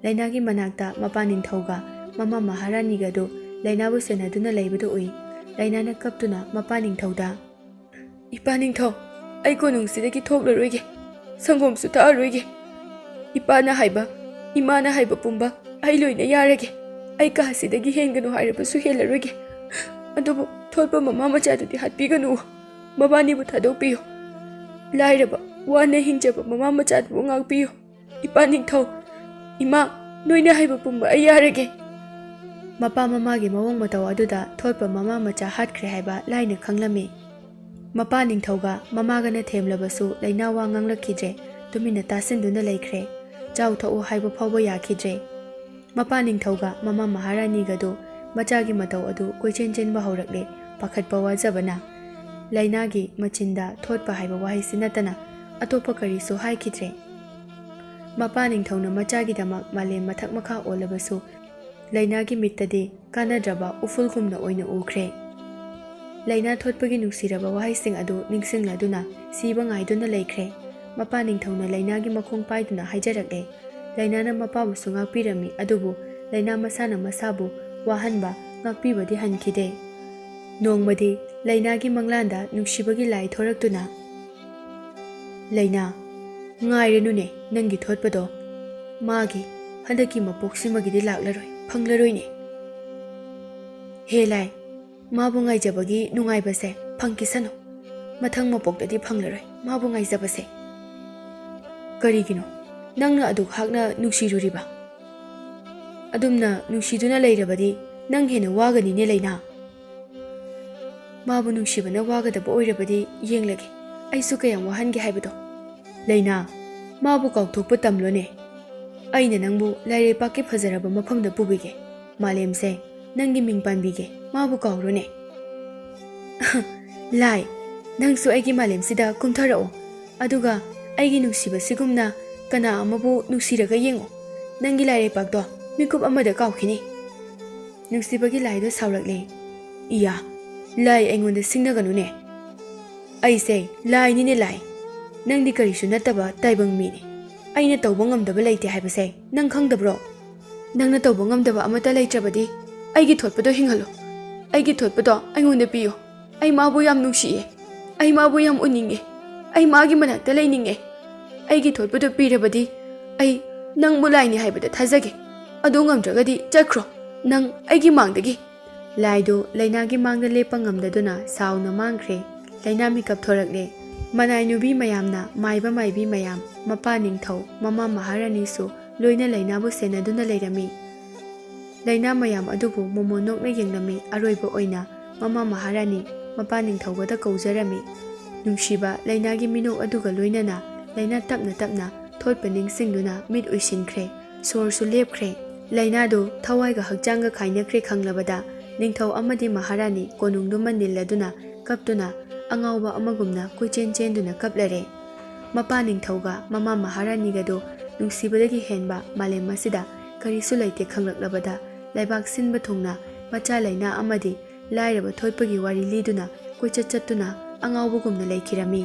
ꯂꯩꯅꯥꯒꯤ ꯃꯅꯥꯛꯇ ꯃꯄꯥ ꯅꯤꯡꯊꯧꯒ ꯃꯃꯥ ꯃꯍꯥꯔꯥꯅꯤꯒꯗꯨ ꯂꯩꯅꯥꯕꯨ ꯁꯦꯟꯅꯗꯨꯅ ꯂꯩꯕꯗꯨ ꯎꯏ꯫ ꯂꯩꯅꯥꯅ ꯀꯞꯇꯨꯅ ꯃꯄꯥ ꯅꯤꯡꯊꯧꯗ, "ꯏꯄꯥ ꯅꯤꯡꯊꯧ, ꯑꯩ ꯀꯣꯅꯨꯡꯁꯤꯗꯒꯤ ꯊꯣꯛꯂꯔꯣꯏꯒꯦ, ꯁꯪꯒꯣꯝꯁꯨ ꯊꯛꯑꯔꯣꯏꯒꯦ꯫ ꯏꯄꯥꯅ ꯍꯥꯏꯕ, ꯏꯃꯥꯅ ꯍꯥꯏꯕ ꯄꯨꯝꯕ ꯑꯩ ꯂꯣꯏꯅ ꯌꯥꯔꯒꯦ꯫ ꯑꯩ ꯀꯥꯁꯤꯗꯒꯤ ꯍꯦꯟꯒꯅꯨ ꯍꯥꯏꯔꯕꯁꯨ ꯍꯦꯜꯂꯔꯣꯏꯒꯦ꯫ ꯑꯗꯨꯕꯨ ꯊꯣꯠꯄ ꯃꯃꯥ ꯃꯆꯥꯗꯨꯗꯤ ꯍꯥꯠꯄꯤꯒꯅꯨ꯫ ꯃꯕꯥꯅꯤꯕꯨ ꯊꯥꯗꯣꯛꯄꯤꯌꯨ꯫ ꯂꯥꯏꯔꯕ, ꯋꯥꯅ ꯍꯤꯡꯖꯕ ꯃꯃꯥ ꯃꯆꯥꯗꯨꯕꯨ ꯉꯥꯛꯄꯤꯌꯨ꯫ ꯏꯄꯥ ꯅꯤꯡꯊꯧ, ꯏꯃꯥ, ꯅꯣꯏꯅ ꯍꯥꯏꯕ ꯄꯨꯝꯕ ꯑꯩ ꯌꯥꯔꯒꯦ꯫" ꯃꯄꯥ ꯃꯃꯥꯒꯤ ꯃꯑꯣꯡ ꯃꯇꯧ ꯑꯗꯨꯗ ꯊꯣꯠꯄ ꯃꯃꯥ ꯃꯆꯥ ꯍꯥꯠꯈ꯭ꯔꯦ ꯍꯥꯏꯕ ꯂꯥꯏꯅ ꯈꯪꯂꯝꯃꯤ꯫ ꯃꯄꯥ ꯅꯤꯡꯊꯧꯒ ꯃꯃꯥꯒꯅ ꯊꯦꯝꯂꯕꯁꯨ ꯂꯩꯅꯥ ꯋꯥ ꯉꯥꯡꯂꯛꯈꯤꯗ꯭ꯔꯦ, ꯇꯨꯃꯤꯟꯅ ꯇꯥꯁꯤꯟꯗꯨꯅ ꯂꯩꯈ꯭ꯔꯦ꯫ ꯆꯥꯎ ꯊꯛꯎ ꯍꯥꯏꯕ ꯐꯥꯎꯕ ꯌꯥꯈꯤꯗ꯭ꯔꯦ꯫ ꯃꯄꯥ ꯅꯤꯡꯊꯧꯒ ꯃꯃꯥ ꯃꯍꯥꯔꯥꯅꯤꯒꯗꯨ ꯃꯆꯥꯒꯤ ꯃꯇꯧ ꯑꯗꯨ ꯀꯣꯏꯆꯦꯟ ꯆꯦꯟꯕ ꯍꯧꯔꯛꯂꯦ, ꯄꯥꯈꯠꯄ ꯋꯥꯖꯕꯅ꯫ ꯂꯩꯅꯥꯒꯤ ꯃꯆꯤꯟꯗ ꯊꯣꯠꯄ ꯍꯥꯏꯕ ꯋꯥꯍꯩꯁꯤ ꯅꯠꯇꯅ ꯑꯇꯣꯞꯄ ꯀꯔꯤꯁꯨ ꯍꯥꯏꯈꯤꯗ꯭ꯔꯦ꯫ ꯃꯄꯥ ꯅꯤꯡꯊꯧꯅ ꯃꯆꯥꯒꯤꯗꯃꯛ ꯃꯥꯂꯦꯝ ꯃꯊꯛ ꯃꯈꯥ ꯑꯣꯜꯂꯕꯁꯨ, ꯂꯩꯅꯥꯒꯤ ꯃꯤꯠꯇꯗꯤ ꯀꯥꯟꯅꯗ꯭ꯔꯕ ꯎꯐꯨꯜꯒꯨꯝꯅ ꯑꯣꯏꯅ ꯎꯈ꯭ꯔꯦ꯫ ꯂꯩꯅꯥ ꯊꯣꯠꯄꯒꯤ ꯅꯨꯡꯁꯤꯔꯕ ꯋꯥꯍꯩꯁꯤꯡ ꯑꯗꯨ ꯅꯤꯡꯁꯤꯡꯂꯗꯨꯅ ꯁꯤꯕ ꯉꯥꯏꯗꯨꯅ ꯂꯩꯈ꯭ꯔꯦ꯫ ꯃꯄꯥ ꯅꯤꯡꯊꯧꯅ ꯂꯩꯅꯥꯒꯤ ꯃꯈꯣꯡ ꯄꯥꯏꯗꯨꯅ ꯍꯥꯏꯖꯔꯛꯂꯦ꯫ ꯂꯩꯅꯥꯅ ꯃꯄꯥꯕꯨꯁꯨ ꯉꯥꯛꯄꯤꯔꯝꯃꯤ, ꯑꯗꯨꯕꯨ ꯂꯩꯅꯥ ꯃꯁꯥꯅ ꯃꯁꯥꯕꯨ ꯋꯥꯍꯟꯕ, ꯉꯥꯛꯄꯤꯕꯗꯤ ꯍꯟꯈꯤꯗꯦ꯫ ꯅꯣꯡꯃꯗꯤ ꯂꯩꯅꯥꯒꯤ ꯃꯪꯂꯥꯟꯗ ꯅꯨꯡꯁꯤꯕꯒꯤ ꯂꯥꯏ ꯊꯣꯔꯛꯇꯨꯅ, "ꯂꯩꯅꯥ, ꯉꯥꯏꯔꯅꯨꯅꯦ ꯅꯪꯒꯤ ꯊꯣꯠꯄꯗꯣ꯫ ꯃꯥꯒꯤ ꯍꯟꯗꯛꯀꯤ ꯃꯄꯣꯛꯁꯤꯃꯒꯤꯗꯤ ꯂꯥꯛꯂꯔꯣꯏ, ꯐꯪꯂꯔꯣꯏꯅꯦ꯫ ꯍꯦ ꯂꯥꯏ, ꯃꯥꯕꯨ ꯉꯥꯏꯖꯕꯒꯤ ꯅꯨꯡꯉꯥꯏꯕꯁꯦ ꯐꯪꯈꯤꯁꯅꯨ꯫ ꯃꯊꯪ ꯃꯄꯣꯛꯇꯗꯤ ꯐꯪꯂꯔꯣꯏ ꯃꯥꯕꯨ ꯉꯥꯏꯖꯕꯁꯦ꯫ ꯀꯔꯤꯒꯤꯅꯣ ꯅꯪꯅ ꯑꯗꯨꯛ ꯍꯥꯛꯅ ꯅꯨꯡꯁꯤꯔꯨꯔꯤꯕ? ꯑꯗꯨꯝꯅ ꯅꯨꯡꯁꯤꯗꯨꯅ ꯂꯩꯔꯕꯗꯤ ꯅꯪ ꯍꯦꯟꯅ ꯋꯥꯒꯅꯤꯅꯦ ꯂꯩꯅꯥ꯫ ꯃꯥꯕꯨ ꯅꯨꯡꯁꯤꯕꯅ ꯋꯥꯒꯗꯕ ꯑꯣꯏꯔꯕꯗꯤ ꯌꯦꯡꯂꯒꯦ ꯑꯩꯁꯨ ꯀꯌꯥꯝ ꯋꯥꯍꯟꯒꯦ ꯍꯥꯏꯕꯗꯣ꯫ ꯂꯩꯅꯥ, ꯃꯥꯕꯨ ꯀꯥꯎꯊꯣꯛꯄ ꯇꯝꯂꯣꯅꯦ꯫ ꯑꯩꯅ ꯅꯪꯕꯨ ꯂꯥꯏꯔꯩꯄꯥꯛꯀꯤ ꯐꯖꯔꯕ ꯃꯐꯝꯗ ꯄꯨꯕꯤꯒꯦ꯫ ꯃꯥꯂꯦꯝꯁꯦ ꯅꯪꯒꯤ ꯃꯤꯡ ꯄꯥꯟꯕꯤꯒꯦ꯫ ꯃꯥꯕꯨ ꯀꯥꯎꯔꯣꯅꯦ꯫ ꯂꯥꯏ, ꯅꯪꯁꯨ ꯑꯩꯒꯤ ꯃꯥꯂꯦꯝꯁꯤꯗ ꯀꯨꯝꯊꯔꯛꯑꯣ꯫ ꯑꯗꯨꯒ ꯑꯩꯒꯤ ꯅꯨꯡꯁꯤꯕꯁꯤꯒꯨꯝꯅ ꯀꯅꯥ ꯑꯃꯕꯨ ꯅꯨꯡꯁꯤꯔꯒ ꯌꯦꯡꯉꯣ꯫ ꯅꯪꯒꯤ ꯂꯥꯏꯔꯩꯄꯥꯛꯇꯣ ꯃꯤꯀꯨꯞ ꯑꯃꯗ ꯀꯥꯎꯈꯤꯅꯤ꯫ ꯅꯨꯡꯁꯤꯕꯒꯤ ꯂꯥꯏꯗꯣ ꯁꯥꯎꯔꯛꯂꯦ꯫ ꯏꯌꯥ, ꯂꯥꯏ ꯑꯩꯉꯣꯟꯗ ꯁꯤꯡꯅꯒꯅꯨꯅꯦ꯫ ꯑꯩꯁꯦ ꯂꯥꯏꯅꯤꯅꯦ ꯂꯥꯏ꯫ ꯅꯪꯗꯤ ꯀꯔꯤꯁꯨ ꯅꯠꯇꯕ ꯇꯥꯏꯕꯪ ꯃꯤꯅꯤ꯫ ꯑꯩꯅ ꯇꯧꯕ ꯉꯝꯗꯕ ꯂꯩꯇꯦ ꯍꯥꯏꯕꯁꯦ ꯅꯪ ꯈꯪꯗꯕ꯭ꯔꯣ? ꯅꯪꯅ ꯇꯧꯕ ꯉꯝꯗꯕ ꯑꯃꯠꯇ ꯂꯩꯇ꯭ꯔꯕꯗꯤ ꯑꯩꯒꯤ ꯊꯣꯠꯄꯗꯣ ꯍꯤꯡꯍꯜꯂꯣ꯫ ꯑꯩꯒꯤ ꯊꯣꯠꯄꯗꯣ ꯑꯩꯉꯣꯟꯗ ꯄꯤꯌꯨ꯫ ꯑꯩ ꯃꯥꯕꯨ ꯌꯥꯝ ꯅꯨꯡꯁꯤꯌꯦ꯫ ꯑꯩ ꯃꯥꯕꯨ ꯌꯥꯝ ꯎꯅꯤꯡꯉꯦ꯫ ꯑꯩ ꯃꯥꯒꯤ ꯃꯅꯥꯛꯇ ꯂꯩꯅꯤꯡꯉꯦ꯫ ꯑꯩꯒꯤ ꯊꯣꯠꯄꯗꯨ ꯄꯤꯔꯕꯗꯤ ꯑꯩ ꯅꯪꯕꯨ ꯂꯥꯏꯅꯤ ꯍꯥꯏꯕꯗ ꯊꯥꯖꯒꯦ꯫ ꯑꯗꯨ ꯉꯝꯗ꯭ꯔꯒꯗꯤ ꯆꯠꯈ꯭ꯔꯣ, ꯅꯪ ꯑꯩꯒꯤ ꯃꯥꯡꯗꯒꯤ꯫ ꯂꯥꯏꯗꯨ ꯂꯩꯅꯥꯒꯤ ꯃꯥꯡꯗ ꯂꯦꯞꯄ ꯉꯝꯗꯗꯨꯅ ꯁꯥꯎꯅ ꯃꯥꯡꯈ꯭ꯔꯦ꯫ ꯂꯩꯅꯥ ꯃꯤꯀꯞ ꯊꯣꯔꯛꯂꯦ꯫ ꯃꯅꯥꯏ ꯅꯨꯕꯤ ꯃꯌꯥꯝꯅ, ꯃꯥꯏꯕ ꯃꯥꯏꯕꯤ ꯃꯌꯥꯝ, ꯃꯄꯥ ꯅꯤꯡꯊꯧ, ꯃꯃꯥ ꯃꯍꯥꯔꯥꯅꯤꯁꯨ ꯂꯣꯏꯅ ꯂꯩꯅꯥꯕꯨ ꯁꯦꯟꯅꯗꯨꯅ ꯂꯩꯔꯝꯃꯤ꯫ ꯂꯩꯅꯥ ꯃꯌꯥꯝ ꯑꯗꯨꯕꯨ ꯃꯣꯃꯣꯟ ꯅꯣꯛꯅ ꯌꯦꯡꯂꯝꯃꯤ꯫ ꯑꯔꯣꯏꯕ ꯑꯣꯏꯅ ꯃꯃꯥ ꯃꯍꯥꯔꯥꯅꯤ ꯃꯄꯥ ꯅꯤꯡꯊꯧꯒꯗ ꯀꯧꯖꯔꯝꯃꯤ꯫ ꯅꯨꯡꯁꯤꯕ ꯂꯩꯅꯥꯒꯤ ꯃꯤꯅꯣꯛ ꯑꯗꯨꯒ ꯂꯣꯏꯅꯅ ꯂꯩꯅꯥ ꯇꯞꯅ ꯇꯞꯅ ꯊꯣꯠꯄ ꯅꯤꯡꯁꯤꯡꯗꯨꯅ ꯃꯤꯠ ꯎꯏꯁꯤꯟꯈ꯭ꯔꯦ꯫ ꯁꯣꯔꯁꯨ ꯂꯦꯞꯈ꯭ꯔꯦ꯫ ꯂꯩꯅꯥꯗꯨ ꯊꯋꯥꯏꯒ ꯍꯛꯆꯥꯡꯒ ꯈꯥꯏꯅꯈ꯭ꯔꯦ ꯈꯪꯂꯕꯗ ꯅꯤꯡꯊꯧ ꯑꯃꯗꯤ ꯃꯍꯥꯔꯥꯅꯤ ꯀꯣꯅꯨꯡꯗꯨꯃ ꯅꯤꯜꯂꯗꯨꯅ ꯀꯞꯇꯨꯅ ꯑꯉꯥꯎꯕ ꯑꯃꯒꯨꯝꯅ ꯀꯣꯏꯆꯦꯟ ꯆꯦꯟꯗꯨꯅ ꯀꯞꯂꯔꯦ꯫ ꯃꯄꯥ ꯅꯤꯡꯊꯧꯒ ꯃꯃꯥ ꯃꯍꯥꯔꯥꯅꯤꯒꯗꯨ ꯅꯨꯡꯁꯤꯕꯗꯒꯤ ꯍꯦꯟꯕ ꯃꯥꯂꯦꯝ ꯑꯁꯤꯗ ꯀꯔꯤꯁꯨ ꯂꯩꯇꯦ ꯈꯪꯂꯛꯂꯕꯗ ꯂꯩꯕꯥꯛ ꯁꯤꯟꯕ ꯊꯨꯡꯅ ꯃꯆꯥ ꯂꯩꯅꯥ ꯑꯃꯗꯤ ꯂꯥꯏꯔꯕ ꯊꯣꯠꯄꯒꯤ ꯋꯥꯔꯤ ꯂꯤꯗꯨꯅ ꯀꯣꯏꯆꯠ ꯆꯠꯇꯨꯅ ꯑꯉꯥꯎꯕꯒꯨꯝꯅ ꯂꯩꯈꯤꯔꯝꯃꯤ꯫